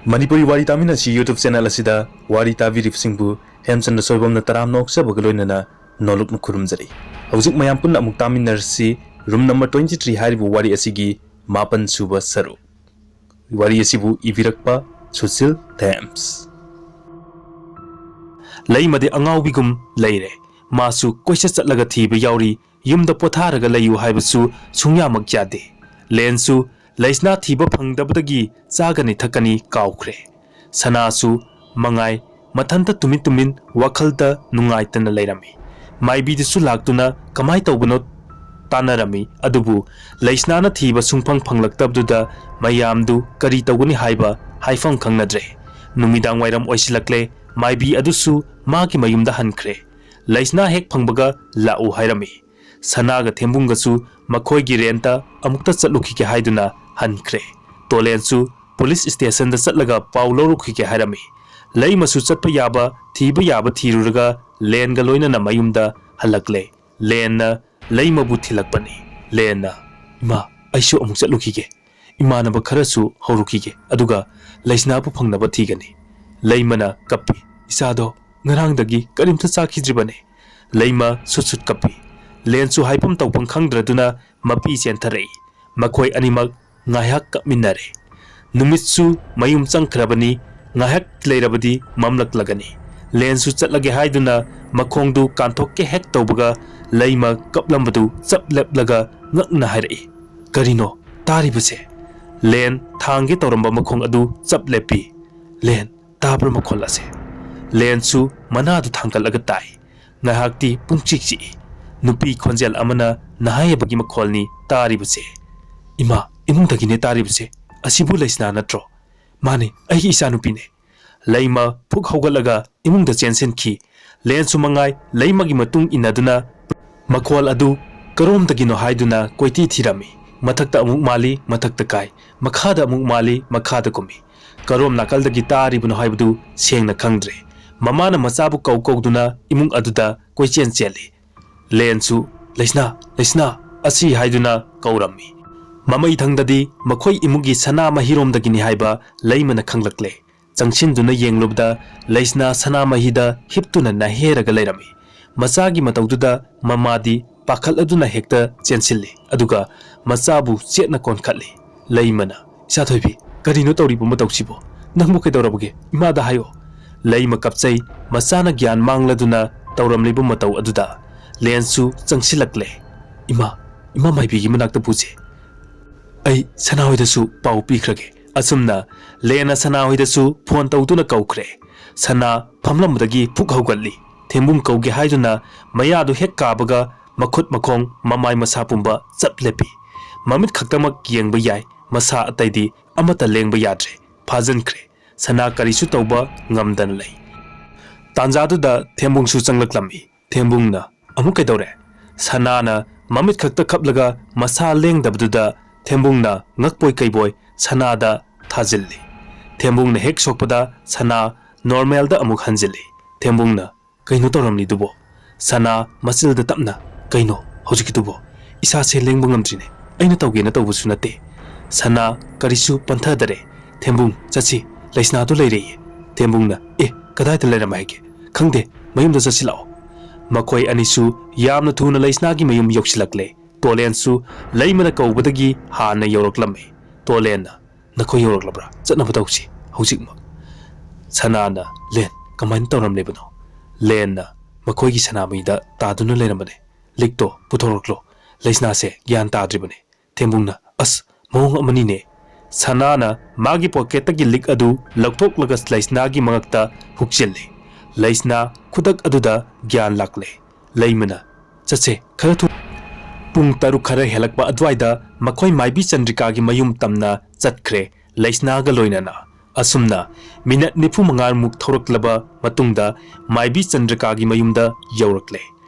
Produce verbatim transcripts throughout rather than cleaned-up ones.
ꯃꯅꯤꯄꯨꯔꯤ ꯋꯥꯔꯤ ꯇꯥꯃꯤꯟꯅꯁꯤ YouTube channel ꯑꯁꯤꯗ ꯋꯥꯔꯤ ꯇꯥꯕꯤꯔꯤꯕꯁꯤꯡꯕꯨ ꯍꯦꯝꯆꯟꯗ꯭ꯔ ꯁꯣꯏꯕꯝꯅ ꯇꯔꯥꯝꯅ ꯑꯣꯛꯆꯕꯒ ꯂꯣꯏꯅꯅ ꯅꯣꯂꯨꯛꯅ ꯈꯨꯔꯨꯝꯖꯔꯤ꯫ ꯍꯧꯖꯤꯛ ꯃꯌꯥꯝ ꯄꯨꯟꯅ ꯑꯃꯨꯛ ꯇꯥꯃꯤꯟꯅꯔꯁꯤ꯫ Room number twenty three ꯍꯥꯏꯔꯤꯕ ꯋꯥꯔꯤ ꯑꯁꯤꯒꯤ ꯃꯥꯄꯟ ꯁꯨꯕ ꯁꯔꯨꯛ꯫ ꯋꯥꯔꯤ ꯑꯁꯤꯕꯨ ꯏꯕꯤꯔꯛꯄ ꯁꯨꯁꯤꯜ ꯊꯦꯝꯁ꯫ ꯂꯩꯃꯗꯤ ꯑꯉꯥꯎꯕꯤꯒꯨꯝ ꯂꯩꯔꯦ꯫ ꯃꯥꯁꯨ ꯀꯣꯏꯆꯠ ꯆꯠꯂꯒ ꯊꯤꯕ ꯌꯥꯎꯔꯤ, ꯌꯨꯝꯗ ꯄꯣꯊꯥꯔꯒ ꯂꯩꯌꯨ ꯍꯥꯏꯕꯁꯨ ꯁꯨꯡꯌꯥꯃꯛ ꯌꯥꯗꯦ꯫ ꯂꯦꯟꯁꯨ ꯂꯩꯁꯅꯥ ꯊꯤꯕ ꯐꯪꯗꯕꯗꯒꯤ ꯆꯥꯒꯅꯤ ꯊꯛꯀꯅꯤ ꯀꯥꯎꯈ꯭ꯔꯦ꯫ ꯁꯅꯥꯁꯨ ꯃꯉꯥꯏ ꯃꯊꯟꯇ ꯇꯨꯃꯤꯟ ꯇꯨꯃꯤꯟ ꯋꯥꯈꯜꯗ ꯅꯨꯡꯉꯥꯏꯇꯅ ꯂꯩꯔꯝꯃꯤ꯫ ꯃꯥꯏꯕꯤꯗꯨꯁꯨ ꯂꯥꯛꯇꯨꯅ ꯀꯃꯥꯏ ꯇꯧꯕꯅꯣ ꯇꯥꯟꯅꯔꯝꯃꯤ꯫ ꯑꯗꯨꯕꯨ ꯂꯩꯁꯅꯥꯅ ꯊꯤꯕ ꯁꯨꯡꯐꯪ ꯐꯪꯂꯛꯇꯕꯗꯨꯗ ꯃꯌꯥꯝꯗꯨ ꯀꯔꯤ ꯇꯧꯒꯅꯤ ꯍꯥꯏꯕ ꯍꯥꯏꯐꯝ ꯈꯪꯅꯗ꯭ꯔꯦ꯫ ꯅꯨꯃꯤꯗꯥꯡ ꯋꯥꯏꯔꯝ ꯑꯣꯏꯁꯤꯜꯂꯛꯂꯦ꯫ ꯃꯥꯏꯕꯤ ꯑꯗꯨꯁꯨ ꯃꯥꯒꯤ ꯃꯌꯨꯝꯗ ꯍꯟꯈ꯭ꯔꯦ꯫ ꯂꯩꯁꯅꯥ ꯍꯦꯛ ꯐꯪꯕꯒ ꯂꯥꯛꯎ ꯍꯥꯏꯔꯝꯃꯤ꯫ ꯁꯅꯥꯒ ꯊꯦꯝꯕꯨꯡꯒꯁꯨ ꯃꯈꯣꯏꯒꯤ ꯔꯦꯟꯇ ꯑꯃꯨꯛꯇ ꯆꯠꯂꯨꯈꯤꯒꯦ ꯍꯥꯏꯗꯨꯅ ꯍꯟꯈ꯭ꯔꯦ꯫ ꯇꯣꯂꯦꯟꯁꯨ ꯄꯨꯂꯤꯁ ꯁ꯭ꯇꯦꯁꯟꯗ ꯆꯠꯂꯒ ꯄꯥꯎ ꯂꯧꯔꯨꯈꯤꯒꯦ ꯍꯥꯏꯔꯝꯃꯤ꯫ ꯂꯩꯃꯁꯨ ꯆꯠꯄ ꯌꯥꯕ ꯊꯤꯕ ꯌꯥꯕ ꯊꯤꯔꯨꯔꯒ ꯂꯦꯟꯒ ꯂꯣꯏꯅꯅ ꯃꯌꯨꯝꯗ ꯍꯜꯂꯛꯂꯦ꯫ ꯂꯦꯟꯅ ꯂꯩꯃꯕꯨ ꯊꯤꯜꯂꯛꯄꯅꯤ꯫ ꯂꯦꯟꯅ, "ꯏꯃꯥ, ꯑꯩꯁꯨ ꯑꯃꯨꯛ ꯆꯠꯂꯨꯈꯤꯒꯦ꯫ ꯏꯃꯥꯟꯅꯕ ꯈꯔꯁꯨ ꯍꯧꯔꯨꯈꯤꯒꯦ꯫ ꯑꯗꯨꯒ ꯂꯩꯁꯅꯥꯕꯨ ꯐꯪꯅꯕ ꯊꯤꯒꯅꯤ꯫" ꯂꯩꯃꯅ ꯀꯞꯄꯤ꯫ "ꯏꯆꯥꯗꯣ ꯉꯔꯥꯡꯗꯒꯤ ꯀꯔꯤꯝꯇ ꯆꯥꯈꯤꯗ꯭ꯔꯤꯕꯅꯤ꯫" ꯂꯩꯃ ꯁꯨꯠ ꯁꯨꯠ ꯀꯞꯄꯤ꯫ ꯂꯦꯟꯁꯨ ꯍꯥꯏꯐꯝ ꯇꯧꯐꯝ ꯈꯪꯗ꯭ꯔꯗꯨꯅ ꯃꯄꯤ ꯆꯦꯟꯊꯔꯛꯏ꯫ ꯃꯈꯣꯏ ꯑꯅꯤꯃꯛ ꯉꯥꯏꯍꯥꯛ ꯀꯞꯃꯤꯟꯅꯔꯦ꯫ ꯅꯨꯃꯤꯠꯁꯨ ꯃꯌꯨꯝ ꯆꯪꯈ꯭ꯔꯕꯅꯤ꯫ ꯉꯥꯏꯍꯥꯛ ꯂꯩꯔꯕꯗꯤ ꯃꯝꯂꯛꯂꯒꯅꯤ꯫ ꯂꯦꯟꯁꯨ ꯆꯠꯂꯒꯦ ꯍꯥꯏꯗꯨꯅ ꯃꯈꯣꯡꯗꯨ ꯀꯥꯟꯊꯣꯛꯀꯦ ꯍꯦꯛ ꯇꯧꯕꯒ ꯂꯩꯃ ꯀꯞꯂꯝꯕꯗꯨ ꯆꯞ ꯂꯦꯞꯂꯒ ꯉꯛꯅ ꯍꯥꯏꯔꯛꯏ, "ꯀꯔꯤꯅꯣ ꯇꯥꯔꯤꯕꯁꯦ?" ꯂꯦꯟ ꯊꯥꯡꯒꯦ ꯇꯧꯔꯝꯕ ꯃꯈꯣꯡ ꯑꯗꯨ ꯆꯞ ꯂꯦꯞꯄꯤ꯫ "ꯂꯦꯟ, ꯇꯥꯕ꯭ꯔꯥ ꯃꯈꯣꯜ ꯑꯁꯦ?" ꯂꯦꯟꯁꯨ ꯃꯅꯥꯗꯨ ꯊꯥꯡꯒꯠꯂꯒ ꯇꯥꯏ꯫ ꯉꯥꯏꯍꯥꯛꯇꯤ ꯄꯨꯡꯆꯤꯛ ꯆꯤꯛꯏ꯫ ꯅꯨꯄꯤ ꯈꯣꯟꯖꯦꯜ ꯑꯃꯅ ꯅꯍꯥꯌꯕꯒꯤ ꯃꯈꯣꯜꯅꯤ ꯇꯥꯔꯤꯕꯁꯦ꯫ "ꯏꯃꯥ, ꯏꯃꯨꯡꯗꯒꯤꯅꯦ ꯇꯥꯔꯤꯕꯁꯦ꯫ ꯑꯁꯤꯕꯨ ꯂꯩꯁꯅꯥ ꯅꯠꯇ꯭ꯔꯣ?" "ꯃꯥꯅꯦ, ꯑꯩꯒꯤ ꯏꯆꯥꯅꯨꯄꯤꯅꯦ꯫" ꯂꯩꯃ ꯐꯨꯛ ꯍꯧꯒꯠꯂꯒ ꯏꯃꯨꯡꯗ ꯆꯦꯟꯁꯤꯟꯈꯤ꯫ ꯂꯦꯟꯁꯨ ꯃꯉꯥꯏ ꯂꯩꯃꯒꯤ ꯃꯇꯨꯡ ꯏꯟꯅꯗꯨꯅ ꯃꯈꯣꯜ ꯑꯗꯨ ꯀꯔꯣꯝꯗꯒꯤꯅꯣ ꯍꯥꯏꯗꯨꯅ ꯀꯣꯏꯊꯤ ꯊꯤꯔꯝꯃꯤ꯫ ꯃꯊꯛꯇ ꯑꯃꯨꯛ ꯃꯥꯜꯂꯤ, ꯃꯊꯛꯇ ꯀꯥꯏ, ꯃꯈꯥꯗ ꯑꯃꯨꯛ ꯃꯥꯜꯂꯤ, ꯃꯈꯥꯗ ꯀꯨꯝꯃꯤ꯫ ꯀꯔꯣꯝ ꯅꯥꯀꯜꯗꯒꯤ ꯇꯥꯔꯤꯕꯅꯣ ꯍꯥꯏꯕꯗꯨ ꯁꯦꯡꯅ ꯈꯪꯗ꯭ꯔꯦ꯫ ꯃꯃꯥꯅ ꯃꯆꯥꯕꯨ ꯀꯧ ꯀꯧꯗꯨꯅ ꯏꯃꯨꯡ ꯑꯗꯨꯗ ꯀꯣꯏꯆꯦꯟ ꯆꯦꯜꯂꯤ꯫ ꯂꯦꯟꯁꯨ, "ꯂꯩꯁꯅꯥ, ꯂꯩꯁꯅꯥ," ꯑꯁꯤ ꯍꯥꯏꯗꯨꯅ ꯀꯧꯔꯝꯃꯤ꯫ ꯃꯃꯩ ꯊꯪꯗꯗꯤ ꯃꯈꯣꯏ ꯏꯃꯨꯡꯒꯤ ꯁꯅꯥꯃꯍꯤꯔꯣꯝꯗꯒꯤꯅꯤ ꯍꯥꯏꯕ ꯂꯩꯃꯅ ꯈꯪꯂꯛꯂꯦ꯫ ꯆꯪꯁꯤꯟꯗꯨꯅ ꯌꯦꯡꯂꯨꯕꯗ ꯂꯩꯁꯅꯥ ꯁꯅꯥꯃꯍꯤꯗ ꯍꯤꯞꯇꯨꯅ ꯅꯥꯍꯦꯔꯒ ꯂꯩꯔꯝꯃꯤ꯫ ꯃꯆꯥꯒꯤ ꯃꯇꯧꯗꯨꯗ ꯃꯃꯥꯗꯤ ꯄꯥꯈꯠꯂꯗꯨꯅ ꯍꯦꯛꯇ ꯆꯦꯟꯁꯤꯜꯂꯤ, ꯑꯗꯨꯒ ꯃꯆꯥꯕꯨ ꯆꯦꯠꯅ ꯀꯣꯟꯈꯠꯂꯤ꯫ ꯂꯩꯃꯅ, "ꯏꯆꯥꯊꯣꯏꯕꯤ, ꯀꯔꯤꯅꯣ ꯇꯧꯔꯤꯕ ꯃꯇꯧꯁꯤꯕꯣ? ꯅꯪꯕꯨ ꯀꯩꯗꯧꯔꯕꯒꯦ? ꯏꯃꯥꯗ ꯍꯥꯏꯌꯣ꯫" ꯂꯩꯃ ꯀꯞꯆꯩ꯫ ꯃꯆꯥꯅ ꯒ꯭ꯌꯥꯟ ꯃꯥꯡꯂꯗꯨꯅ ꯇꯧꯔꯝꯂꯤꯕ ꯃꯇꯧ ꯑꯗꯨꯗ ꯂꯦꯟꯁꯨ ꯆꯪꯁꯤꯜꯂꯛꯂꯦ꯫ "ꯏꯃꯥ, ꯏꯃꯥ ꯃꯥꯏꯕꯤꯒꯤ ꯃꯅꯥꯛꯇ ꯄꯨꯁꯦ꯫" "ꯑꯩ ꯁꯅꯥꯍꯣꯏꯗꯁꯨ ꯄꯥꯎ ꯄꯤꯈ꯭ꯔꯒꯦ꯫" ꯑꯁꯨꯝꯅ ꯂꯦꯟꯅ ꯁꯅꯥꯍꯣꯏꯗꯁꯨ ꯐꯣꯟ ꯇꯧꯗꯨꯅ ꯀꯧꯈ꯭ꯔꯦ꯫ ꯁꯅꯥ ꯐꯝꯂꯝꯕꯗꯒꯤ ꯐꯨꯛ ꯍꯧꯒꯠꯂꯤ꯫ ꯊꯦꯝꯕꯨꯡ ꯀꯧꯒꯦ ꯍꯥꯏꯗꯨꯅ ꯃꯌꯥꯗꯨ ꯍꯦꯛ ꯀꯥꯕꯒ ꯃꯈꯨꯠ ꯃꯈꯣꯡ ꯃꯃꯥꯏ ꯃꯁꯥ ꯄꯨꯝꯕ ꯆꯞ ꯂꯦꯞꯄꯤ꯫ ꯃꯃꯤꯠ ꯈꯛꯇꯃꯛ ꯌꯦꯡꯕ ꯌꯥꯏ, ꯃꯁꯥ ꯑꯇꯩꯗꯤ ꯑꯃꯠꯇ ꯂꯦꯡꯕ ꯌꯥꯗ꯭ꯔꯦ꯫ ꯐꯥꯖꯤꯟꯈ꯭ꯔꯦ꯫ ꯁꯅꯥ ꯀꯔꯤꯁꯨ ꯇꯧꯕ ꯉꯝꯗꯅ ꯂꯩ꯫ ꯇꯥꯟꯖꯥꯗꯨꯗ ꯊꯦꯝꯕꯨꯡꯁꯨ ꯆꯪꯂꯛꯂꯝꯃꯤ꯫ ꯊꯦꯝꯕꯨꯡꯅ, "ꯑꯃꯨꯛ ꯀꯩꯗꯧꯔꯦ?" ꯁꯅꯥꯅ ꯃꯃꯤꯠ ꯈꯛꯇ ꯈꯞꯂꯒ ꯃꯁꯥ ꯂꯦꯡꯗꯕꯗꯨꯗ ꯊꯦꯝꯕꯨꯡꯅ ꯉꯛꯄꯣꯏ ꯀꯩꯕꯣꯏ ꯁꯅꯥꯗ ꯊꯥꯖꯤꯜꯂꯤ꯫ ꯊꯦꯝꯕꯨꯡꯅ ꯍꯦꯛ ꯁꯣꯛꯄꯗ ꯁꯅꯥ ꯅꯣꯔꯃꯦꯜꯗ ꯑꯃꯨꯛ ꯍꯟꯖꯤꯜꯂꯤ꯫ ꯊꯦꯝꯕꯨꯡꯅ, "ꯀꯩꯅꯣ ꯇꯧꯔꯝꯂꯤꯗꯨꯕꯣ?" ꯁꯅꯥ ꯃꯆꯤꯜꯗ ꯇꯞꯅ, "ꯀꯩꯅꯣ ꯍꯧꯖꯤꯛꯀꯤꯗꯨꯕꯣ? ꯏꯁꯥꯁꯦ ꯂꯦꯡꯕ ꯉꯝꯗ꯭ꯔꯤꯅꯦ꯫ ꯑꯩꯅ ꯇꯧꯒꯦꯅ ꯇꯧꯕꯁꯨ ꯅꯠꯇꯦ꯫" ꯁꯅꯥ ꯀꯔꯤꯁꯨ ꯄꯟꯊꯗꯔꯦ꯫ "ꯊꯦꯝꯕꯨꯡ, ꯆꯠꯁꯤ, ꯂꯩꯁꯅꯥꯗꯨ ꯂꯩꯔꯦꯌꯦ꯫" ꯊꯦꯝꯕꯨꯡꯅ, "ꯑꯦ, ꯀꯗꯥꯏꯗ ꯂꯩꯔꯝꯃꯦ ꯍꯥꯏꯒꯦ?" "ꯈꯪꯗꯦ, ꯃꯌꯨꯝꯗ ꯆꯠꯁꯤ ꯂꯥꯛꯑꯣ꯫" ꯃꯈꯣꯏ ꯑꯅꯤꯁꯨ ꯌꯥꯝꯅ ꯊꯨꯅ ꯂꯩꯁꯅꯥꯒꯤ ꯃꯌꯨꯝ ꯌꯧꯁꯤꯜꯂꯛꯂꯦ꯫ ꯇꯣꯂꯦꯟꯁꯨ ꯂꯩꯃꯅ ꯀꯧꯕꯗꯒꯤ ꯍꯥꯟꯅ ꯌꯧꯔꯛꯂꯝꯃꯤ꯫ ꯇꯣꯂꯦꯟꯅ, "ꯅꯈꯣꯏ ꯌꯧꯔꯛꯂꯕ꯭ꯔꯥ? ꯆꯠꯅꯕ ꯇꯧꯁꯤ ꯍꯧꯖꯤꯛꯃꯛ꯫" ꯁꯅꯥꯅ, "ꯂꯦꯟ, ꯀꯃꯥꯏꯅ ꯇꯧꯔꯝꯂꯤꯕꯅꯣ?" ꯂꯦꯟꯅ, "ꯃꯈꯣꯏꯒꯤ ꯁꯅꯥꯃꯍꯤꯗ ꯇꯥꯗꯨꯅ ꯂꯩꯔꯝꯕꯅꯦ꯫ ꯂꯤꯛꯇꯣ ꯄꯨꯊꯣꯔꯛꯂꯣ꯫ ꯂꯩꯁꯅꯥꯁꯦ ꯒ꯭ꯌꯥꯟ ꯇꯥꯗ꯭ꯔꯤꯕꯅꯦ꯫" ꯊꯦꯝꯕꯨꯡꯅ, "ꯑꯁ, ꯃꯑꯣꯡ ꯑꯃꯅꯤꯅꯦ꯫" ꯁꯅꯥꯅ ꯃꯥꯒꯤ ꯄꯣꯀꯦꯠꯇꯒꯤ ꯂꯤꯛ ꯑꯗꯨ ꯂꯧꯊꯣꯛꯂꯒ ꯂꯩꯁꯅꯥꯒꯤ ꯃꯉꯛꯇ ꯍꯨꯛꯆꯤꯜꯂꯤ꯫ ꯂꯩꯁꯅꯥ ꯈꯨꯗꯛ ꯑꯗꯨꯗ ꯒ꯭ꯌꯥꯟ ꯂꯥꯛꯂꯦ꯫ ꯂꯩꯃꯅ, "ꯆꯠꯁꯦ, ꯈꯔ ꯊꯨ꯫" ꯄꯨꯡ ꯇꯔꯨꯛ ꯈꯔ ꯍꯦꯜꯂꯛꯄ ꯑꯗꯨꯋꯥꯏꯗ ꯃꯈꯣꯏ ꯃꯥꯏꯕꯤ ꯆꯟꯗ꯭ꯔꯤꯀꯥꯒꯤ ꯃꯌꯨꯝ ꯇꯝꯅ ꯆꯠꯈ꯭ꯔꯦ, ꯂꯩꯁꯅꯥꯒ ꯂꯣꯏꯅꯅ꯫ ꯑꯁꯨꯝꯅ ꯃꯤꯅꯠ ꯅꯤꯐꯨ ꯃꯉꯥꯃꯨꯛ ꯊꯧꯔꯛꯂꯕ ꯃꯇꯨꯡꯗ ꯃꯥꯏꯕꯤ ꯆꯟꯗ꯭ꯔꯤꯀꯥꯒꯤ ꯃꯌꯨꯝꯗ ꯌꯧꯔꯛꯂꯦ꯫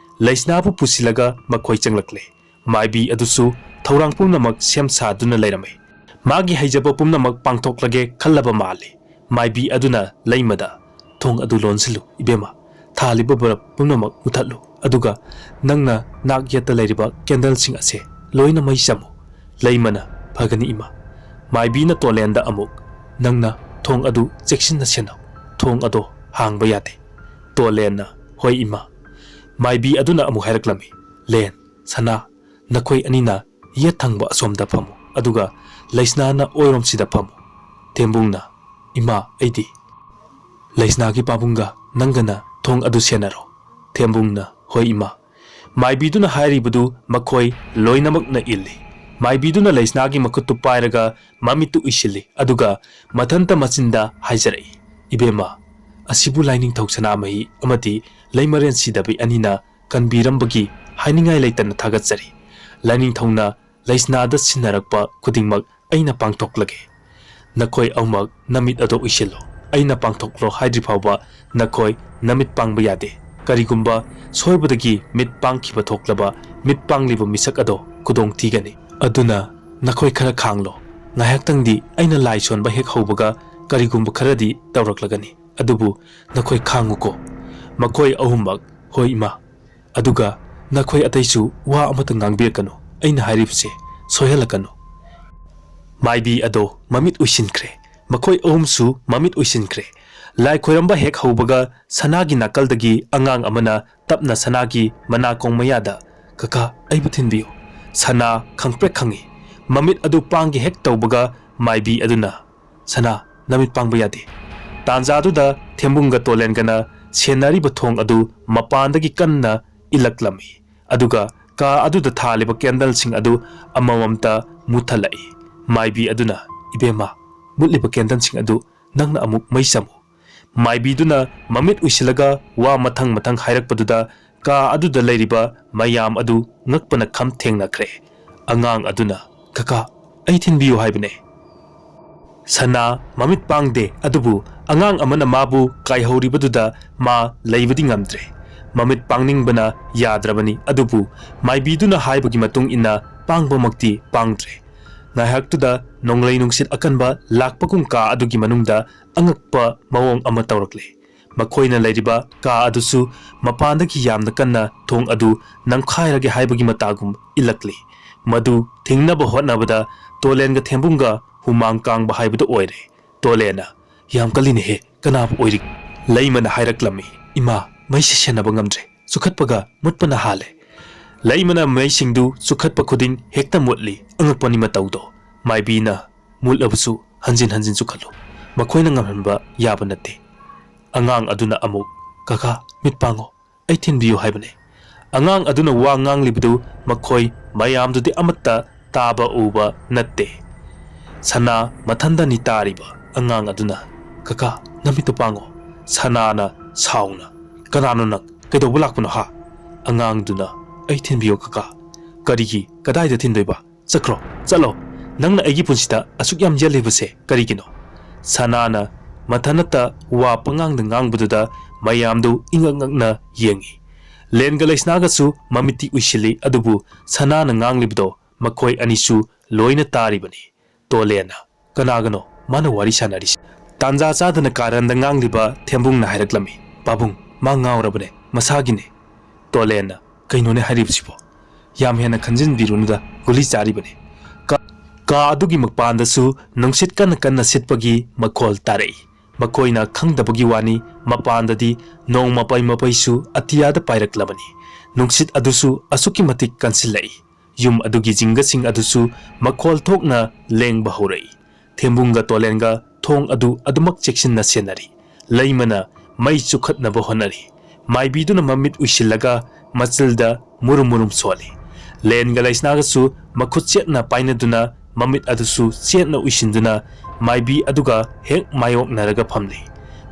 ꯂꯩꯁꯅꯥꯕꯨ ꯄꯨꯁꯤꯜꯂꯒ ꯃꯈꯣꯏ ꯆꯪꯂꯛꯂꯦ꯫ ꯃꯥꯏꯕꯤ ꯑꯗꯨꯁꯨ ꯊꯧꯔꯥꯡ ꯄꯨꯝꯅꯃꯛ ꯁꯦꯝ ꯁꯥꯗꯨꯅ ꯂꯩꯔꯝꯃꯤ꯫ ꯃꯥꯒꯤ ꯍꯩꯖꯕ ꯄꯨꯝꯅꯃꯛ ꯄꯥꯡꯊꯣꯛꯂꯒꯦ ꯈꯜꯂꯕ ꯃꯥꯜꯂꯤ꯫ ꯃꯥꯏꯕꯤ ꯑꯗꯨꯅ ꯂꯩꯃꯗ, "ꯊꯣꯡ ꯑꯗꯨ ꯂꯣꯟꯁꯤꯜꯂꯨ, ꯏꯕꯦꯝꯃ꯫ ꯊꯥꯜꯂꯤꯕ ꯕꯜꯕ ꯄꯨꯝꯅꯃꯛ ꯃꯨꯊꯠꯂꯨ꯫ ꯑꯗꯨꯒ ꯅꯪꯅ ꯅꯥꯛ ꯌꯦꯠꯇ ꯂꯩꯔꯤꯕ ꯀꯦꯟꯗꯜꯁꯤꯡ ꯑꯁꯦ ꯂꯣꯏꯅ ꯃꯩ ꯆꯝꯃꯨ꯫" ꯂꯩꯃꯅ, "ꯐꯒꯅꯤ, ꯏꯃꯥ꯫" ꯃꯥꯏꯕꯤꯅ ꯇꯣꯂꯦꯟꯗ ꯑꯃꯨꯛ, "ꯅꯪꯅ ꯊꯣꯡ ꯑꯗꯨ ꯆꯦꯛꯁꯤꯟꯅ ꯁꯦꯟꯅꯧ꯫ ꯊꯣꯡ ꯑꯗꯣ ꯍꯥꯡꯕ ꯌꯥꯗꯦ꯫" ꯇꯣꯂꯦꯟꯅ, "ꯍꯣꯏ, ꯏꯃꯥ꯫" ꯃꯥꯏꯕꯤ ꯑꯗꯨꯅ ꯑꯃꯨꯛ ꯍꯥꯏꯔꯛꯂꯝꯃꯤ, "ꯂꯦꯟ, ꯁꯅꯥ, ꯅꯈꯣꯏ ꯑꯅꯤꯅ ꯌꯦꯠ ꯊꯪꯕ ꯑꯁꯣꯝꯗ ꯐꯝꯃꯨ, ꯑꯗꯨꯒ ꯂꯩꯁꯅꯥꯅ ꯑꯣꯏꯔꯣꯝꯁꯤꯗ ꯐꯝꯃꯨ꯫" ꯊꯦꯝꯕꯨꯡꯅ, "ꯏꯃꯥ, ꯑꯩꯗꯤ?" "ꯂꯩꯁꯅꯥꯒꯤ ꯄꯥꯕꯨꯡꯒ ꯅꯪꯒꯅ ꯊꯣꯡ ꯑꯗꯨ ꯁꯦꯟꯅꯔꯣ꯫" ꯊꯦꯝꯕꯨꯡꯅ, "ꯍꯣꯏ, ꯏꯃꯥ꯫" ꯃꯥꯏꯕꯤꯗꯨꯅ ꯍꯥꯏꯔꯤꯕꯗꯨ ꯃꯈꯣꯏ ꯂꯣꯏꯅꯃꯛꯅ ꯏꯜꯂꯤ꯫ ꯃꯥꯏꯕꯤꯗꯨꯅ ꯂꯩꯁꯅꯥꯒꯤ ꯃꯈꯨꯠꯇꯨ ꯄꯥꯏꯔꯒ ꯃꯃꯤꯠꯇꯨ ꯎꯏꯁꯤꯜꯂꯤ, ꯑꯗꯨꯒ ꯃꯊꯟꯇ ꯃꯆꯤꯟꯗ ꯍꯥꯏꯖꯔꯛꯏ, "ꯏꯕꯦꯝꯃ, ꯑꯁꯤꯕꯨ ꯂꯥꯏꯅꯤꯡꯊꯧ ꯁꯅꯥꯃꯍꯤ ꯑꯃꯗꯤ ꯂꯩꯃꯔꯦꯟ ꯁꯤꯗꯕꯤ ꯑꯅꯤꯅ ꯀꯟꯕꯤꯔꯝꯕꯒꯤ ꯍꯥꯏꯅꯤꯡꯉꯥꯏ ꯂꯩꯇꯅ ꯊꯥꯒꯠꯆꯔꯤ꯫ ꯂꯥꯏꯅꯤꯡꯊꯧꯅ ꯂꯩꯁꯅꯥꯗ ꯁꯤꯟꯅꯔꯛꯄ ꯈꯨꯗꯤꯡꯃꯛ ꯑꯩꯅ ꯄꯥꯡꯊꯣꯛꯂꯒꯦ꯫ ꯅꯈꯣꯏ ꯑꯍꯨꯝꯃꯛ ꯅꯃꯤꯠ ꯑꯗꯣ ꯎꯏꯁꯤꯜꯂꯣ꯫ ꯑꯩꯅ ꯄꯥꯡꯊꯣꯛꯂꯣ ꯍꯥꯏꯗ꯭ꯔꯤ ꯐꯥꯎꯕ ꯅꯈꯣꯏ ꯅꯃꯤꯠ ꯄꯥꯡꯕ ꯌꯥꯗꯦ꯫ ꯀꯔꯤꯒꯨꯝꯕ ꯁꯣꯏꯕꯗꯒꯤ ꯃꯤꯠ ꯄꯥꯡꯈꯤꯕ ꯊꯣꯛꯂꯕ, ꯃꯤꯠ ꯄꯥꯡꯂꯤꯕ ꯃꯤꯁꯛ ꯑꯗꯣ ꯈꯨꯗꯣꯡ ꯊꯤꯒꯅꯤ꯫ ꯑꯗꯨꯅ ꯅꯈꯣꯏ ꯈꯔ ꯈꯥꯡꯂꯣ꯫ ꯉꯥꯏꯍꯥꯛꯇꯪꯗꯤ ꯑꯩꯅ ꯂꯥꯏ ꯁꯣꯟꯕ ꯍꯦꯛ ꯍꯧꯕꯒ ꯀꯔꯤꯒꯨꯝꯕ ꯈꯔꯗꯤ ꯇꯧꯔꯛꯂꯒꯅꯤ꯫ ꯑꯗꯨꯕꯨ ꯅꯈꯣꯏ ꯈꯥꯡꯉꯨꯀꯣ꯫" ꯃꯈꯣꯏ ꯑꯍꯨꯝꯃꯛ, "ꯍꯣꯏ, ꯏꯃꯥ꯫" ꯑꯗꯨꯒ ꯅꯈꯣꯏ ꯑꯇꯩꯁꯨ ꯋꯥ ꯑꯃꯠꯇ ꯉꯥꯡꯕꯤꯔꯛꯀꯅꯨ꯫ ꯑꯩꯅ ꯍꯥꯏꯔꯤꯕꯁꯦ ꯁꯣꯏꯍꯜꯂꯛꯀꯅꯨ꯫ ꯃꯥꯏꯕꯤ ꯑꯗꯣ ꯃꯃꯤꯠ ꯎꯏꯁꯤꯟꯈ꯭ꯔꯦ꯫ ꯃꯈꯣꯏ ꯑꯍꯨꯝꯁꯨ ꯃꯃꯤꯠ ꯎꯏꯁꯤꯟꯈ꯭ꯔꯦ꯫ ꯂꯥꯏ ꯈꯣꯏꯔꯝꯕ ꯍꯦꯛ ꯍꯧꯕꯒ ꯁꯅꯥꯒꯤ ꯅꯥꯀꯜꯗꯒꯤ ꯑꯉꯥꯡ ꯑꯃꯅ ꯇꯞꯅ ꯁꯅꯥꯒꯤ ꯃꯅꯥꯀꯣꯡ ꯃꯌꯥꯗ, "ꯀꯀꯥ, ꯑꯩꯕꯨ ꯊꯤꯟꯕꯤꯌꯨ꯫" ꯁꯅꯥ ꯈꯪꯄ꯭ꯔꯦꯛ ꯈꯪꯏ꯫ ꯃꯃꯤꯠ ꯑꯗꯨ ꯄꯥꯡꯒꯦ ꯍꯦꯛ ꯇꯧꯕꯒ ꯃꯥꯏꯕꯤ ꯑꯗꯨꯅ, "ꯁꯅꯥ, ꯅꯃꯤꯠ ꯄꯥꯡꯕ ꯌꯥꯗꯦ꯫" ꯇꯥꯟꯖꯥꯗꯨꯗ ꯊꯦꯝꯕꯨꯡꯒ ꯇꯣꯂꯦꯟꯒꯅ ꯁꯦꯟꯅꯔꯤꯕ ꯊꯣꯡ ꯑꯗꯨ ꯃꯄꯥꯟꯗꯒꯤ ꯀꯟꯅ ꯏꯜꯂꯛꯂꯝꯃꯤ꯫ ꯑꯗꯨꯒ ꯀꯥ ꯑꯗꯨꯗ ꯊꯥꯜꯂꯤꯕ ꯀꯦꯟꯗꯜꯁꯤꯡ ꯑꯗꯨ ꯑꯃꯃꯝꯇ ꯃꯨꯠꯊꯠꯂꯛꯏ꯫ ꯃꯥꯏꯕꯤ ꯑꯗꯨꯅ, "ꯏꯕꯦꯝꯃ, ꯃꯨꯠꯂꯤꯕ ꯀꯦꯟꯗꯜꯁꯤꯡ ꯑꯗꯨ ꯅꯪꯅ ꯑꯃꯨꯛ ꯃꯩ ꯆꯝꯃꯨ꯫" ꯃꯥꯏꯕꯤꯗꯨꯅ ꯃꯃꯤꯠ ꯎꯏꯁꯤꯜꯂꯒ ꯋꯥ ꯃꯊꯪ ꯃꯊꯪ ꯍꯥꯏꯔꯛꯄꯗꯨꯗ ꯀꯥ ꯑꯗꯨꯗ ꯂꯩꯔꯤꯕ ꯃꯌꯥꯝ ꯑꯗꯨ ꯉꯛꯄꯅ ꯈꯝ ꯊꯦꯡꯅꯈ꯭ꯔꯦ꯫ ꯑꯉꯥꯡ ꯑꯗꯨꯅ, "ꯀꯀꯥ, ꯑꯩ ꯊꯤꯟꯕꯤꯌꯨ ꯍꯥꯏꯕꯅꯦ꯫" ꯁꯅꯥ ꯃꯃꯤꯠ ꯄꯥꯡꯗꯦ, ꯑꯗꯨꯕꯨ ꯑꯉꯥꯡ ꯑꯃꯅ ꯃꯥꯕꯨ ꯀꯥꯏꯍꯧꯔꯤꯕꯗꯨꯗ ꯃꯥ ꯂꯩꯕꯗꯤ ꯉꯝꯗ꯭ꯔꯦ꯫ ꯃꯃꯤꯠ ꯄꯥꯡꯅꯤꯡꯕꯅ ꯌꯥꯗ꯭ꯔꯕꯅꯤ, ꯑꯗꯨꯕꯨ ꯃꯥꯏꯕꯤꯗꯨꯅ ꯍꯥꯏꯕꯒꯤ ꯃꯇꯨꯡ ꯏꯟꯅ ꯄꯥꯡꯕꯃꯛꯇꯤ ꯄꯥꯡꯗ꯭ꯔꯦ꯫ ꯉꯥꯏꯍꯥꯛꯇꯨꯗ ꯅꯣꯡꯂꯩ ꯅꯨꯡꯁꯤꯠ ꯑꯀꯟꯕ ꯂꯥꯛꯄꯒꯨꯝ ꯀꯥ ꯑꯗꯨꯒꯤ ꯃꯅꯨꯡꯗ ꯑꯉꯛꯄ ꯃꯑꯣꯡ ꯑꯃ ꯇꯧꯔꯛꯂꯦ꯫ ꯃꯈꯣꯏꯅ ꯂꯩꯔꯤꯕ ꯀꯥ ꯑꯗꯨꯁꯨ ꯃꯄꯥꯟꯗꯒꯤ ꯌꯥꯝꯅ ꯀꯟꯅ ꯊꯣꯡ ꯑꯗꯨ ꯅꯝꯈꯥꯏꯔꯒꯦ ꯍꯥꯏꯕꯒꯤ ꯃꯇꯥꯒꯨꯝ ꯏꯜꯂꯛꯂꯤ꯫ ꯃꯗꯨ ꯊꯤꯡꯅꯕ ꯍꯣꯠꯅꯕꯗ ꯇꯣꯂꯦꯟꯒ ꯊꯦꯝꯕꯨꯡꯒ ꯍꯨꯃꯥꯡ ꯀꯥꯡꯕ ꯍꯥꯏꯕꯗꯨ ꯑꯣꯏꯔꯦ꯫ ꯇꯣꯂꯦꯟꯅ, "ꯌꯥꯝ ꯀꯜꯂꯤꯅꯦꯍꯦ, ꯀꯅꯥꯕꯨ ꯑꯣꯏꯔꯤ?" ꯂꯩꯃꯅ ꯍꯥꯏꯔꯛꯂꯝꯃꯤ, "ꯏꯃꯥ, ꯃꯩꯁꯦ ꯁꯦꯟꯅꯕ ꯉꯝꯗ꯭ꯔꯦ, ꯆꯨꯈꯠꯄꯒ ꯃꯨꯠꯄꯅ ꯍꯥꯜꯂꯦ꯫" ꯂꯩꯃꯅ ꯃꯩꯁꯤꯡꯗꯨ ꯆꯨꯈꯠꯄ ꯈꯨꯗꯤꯡ ꯍꯦꯛꯇ ꯃꯨꯠꯂꯤ꯫ ꯑꯉꯛꯄꯅꯤ ꯃꯇꯧꯗꯣ꯫ ꯃꯥꯏꯕꯤꯅ, "ꯃꯨꯠꯂꯕꯁꯨ ꯍꯟꯖꯤꯟ ꯍꯟꯖꯤꯟ ꯆꯨꯈꯠꯂꯨ, ꯃꯈꯣꯏꯅ ꯉꯝꯍꯟꯕ ꯌꯥꯕ ꯅꯠꯇꯦ꯫" ꯑꯉꯥꯡ ꯑꯗꯨꯅ ꯑꯃꯨꯛ, "ꯀꯀꯥ, ꯃꯤꯠ ꯄꯥꯡꯉꯣ, ꯑꯩ ꯊꯤꯟꯕꯤꯌꯨ ꯍꯥꯏꯕꯅꯦ꯫" ꯑꯉꯥꯡ ꯑꯗꯨꯅ ꯋꯥ ꯉꯥꯡꯂꯤꯕꯗꯨ ꯃꯈꯣꯏ ꯃꯌꯥꯝꯗꯨꯗꯤ ꯑꯃꯠꯇ ꯇꯥꯕ ꯎꯕ ꯅꯠꯇꯦ꯫ ꯁꯅꯥ ꯃꯊꯟꯗꯅꯤ ꯇꯥꯔꯤꯕ꯫ ꯑꯉꯥꯡ ꯑꯗꯨꯅ, "ꯀꯀꯥ, ꯅꯃꯤꯠꯇꯨ ꯄꯥꯡꯉꯣ꯫" ꯁꯅꯥꯅ ꯁꯥꯎꯅ, "ꯀꯅꯥꯅꯣ ꯅꯪ? ꯀꯩꯗꯧꯕ ꯂꯥꯛꯄꯅꯣ ꯍꯥ?" ꯑꯉꯥꯡꯗꯨꯅ, "ꯑꯩ ꯊꯤꯟꯕꯤꯌꯣ ꯀꯀꯥ꯫" "ꯀꯔꯤꯒꯤ? ꯀꯗꯥꯏꯗ ꯊꯤꯟꯗꯣꯏꯕ? ꯆꯠꯈ꯭ꯔꯣ, ꯆꯠꯂꯣ꯫ ꯅꯪꯅ ꯑꯩꯒꯤ ꯄꯨꯟꯁꯤꯗ ꯑꯁꯨꯛ ꯌꯥꯝ ꯌꯦꯜꯂꯤꯕꯁꯦ ꯀꯔꯤꯒꯤꯅꯣ?" ꯁꯅꯥꯅ ꯃꯊꯟꯅꯇ ꯋꯥ ꯄꯉꯥꯡꯗ ꯉꯥꯡꯕꯗꯨꯗ ꯃꯌꯥꯝꯗꯨ ꯏꯉꯛ ꯉꯛꯅ ꯌꯦꯡꯉꯤ꯫ ꯂꯦꯟꯒ ꯂꯩꯁꯅꯥꯒꯁꯨ ꯃꯃꯤꯠꯇꯤ ꯎꯏꯁꯤꯜꯂꯤ, ꯑꯗꯨꯕꯨ ꯁꯅꯥꯅ ꯉꯥꯡꯂꯤꯕꯗꯣ ꯃꯈꯣꯏ ꯑꯅꯤꯁꯨ ꯂꯣꯏꯅ ꯇꯥꯔꯤꯕꯅꯤ꯫ ꯇꯣꯂꯦꯟꯅ, "ꯀꯅꯥꯒꯅꯣ ꯃꯥꯅ ꯋꯥꯔꯤ ꯁꯥꯟꯅꯔꯤꯁꯤ?" ꯇꯥꯟꯖꯥ ꯆꯥꯗꯅ ꯀꯥꯔꯟꯗ ꯉꯥꯡꯂꯤꯕ ꯊꯦꯝꯕꯨꯡꯅ ꯍꯥꯏꯔꯛꯂꯝꯃꯤ, "ꯄꯥꯕꯨꯡ, ꯃꯥ ꯉꯥꯎꯔꯕꯅꯦ, ꯃꯁꯥꯒꯤꯅꯦ꯫" ꯇꯣꯂꯦꯟꯅ, "ꯀꯩꯅꯣꯅꯦ ꯍꯥꯏꯔꯤꯕꯁꯤꯕꯣ? ꯌꯥꯝ ꯍꯦꯟꯅ ꯈꯟꯖꯤꯟꯕꯤꯔꯨꯅꯨꯗ, ꯒꯨꯂꯤ ꯆꯥꯔꯤꯕꯅꯦ꯫" ꯀꯥ, ꯀꯥ ꯑꯗꯨꯒꯤ ꯃꯄꯥꯟꯗꯁꯨ ꯅꯨꯡꯁꯤꯠ ꯀꯟꯅ ꯀꯟꯅ ꯁꯤꯠꯄꯒꯤ ꯃꯈꯣꯜ ꯇꯥꯔꯛꯏ꯫ ꯃꯈꯣꯏꯅ ꯈꯪꯗꯕꯒꯤ ꯋꯥꯅꯤ, ꯃꯄꯥꯟꯗꯗꯤ ꯅꯣꯡ ꯃꯄꯩ ꯃꯄꯩꯁꯨ ꯑꯇꯤꯌꯥꯗ ꯄꯥꯏꯔꯛꯂꯕꯅꯤ꯫ ꯅꯨꯡꯁꯤꯠ ꯑꯗꯨꯁꯨ ꯑꯁꯨꯛꯀꯤ ꯃꯇꯤꯛ ꯀꯟꯁꯤꯜꯂꯛꯏ꯫ ꯌꯨꯝ ꯑꯗꯨꯒꯤ ꯖꯤꯡꯒꯁꯤꯡ ꯑꯗꯨꯁꯨ ꯃꯈꯣꯜ ꯊꯣꯛꯅ ꯂꯦꯡꯕ ꯍꯧꯔꯛꯏ꯫ ꯊꯦꯝꯕꯨꯡꯒ ꯇꯣꯂꯦꯟꯒ ꯊꯣꯡ ꯑꯗꯨ ꯑꯗꯨꯃꯛ ꯆꯦꯛꯁꯤꯟꯅ ꯁꯦꯟꯅꯔꯤ꯫ ꯂꯩꯃꯅ ꯃꯩ ꯆꯨꯈꯠꯅꯕ ꯍꯣꯠꯅꯔꯤ꯫ ꯃꯥꯏꯕꯤꯗꯨꯅ ꯃꯃꯤꯠ ꯎꯏꯁꯤꯜꯂꯒ ꯃꯆꯤꯜꯗ ꯃꯨꯔꯨꯝ ꯃꯨꯔꯨꯝ ꯁꯣꯜꯂꯤ꯫ ꯂꯦꯟꯒ ꯂꯩꯁꯅꯥꯒꯁꯨ ꯃꯈꯨꯠ ꯆꯦꯠꯅ ꯄꯥꯏꯅꯗꯨꯅ ꯃꯃꯤꯠ ꯑꯗꯨꯁꯨ ꯆꯦꯠꯅ ꯎꯏꯁꯤꯟꯗꯨꯅ ꯃꯥꯏꯕꯤ ꯑꯗꯨꯒ ꯍꯦꯛ ꯃꯥꯌꯣꯛꯅꯔꯒ ꯐꯝꯂꯤ꯫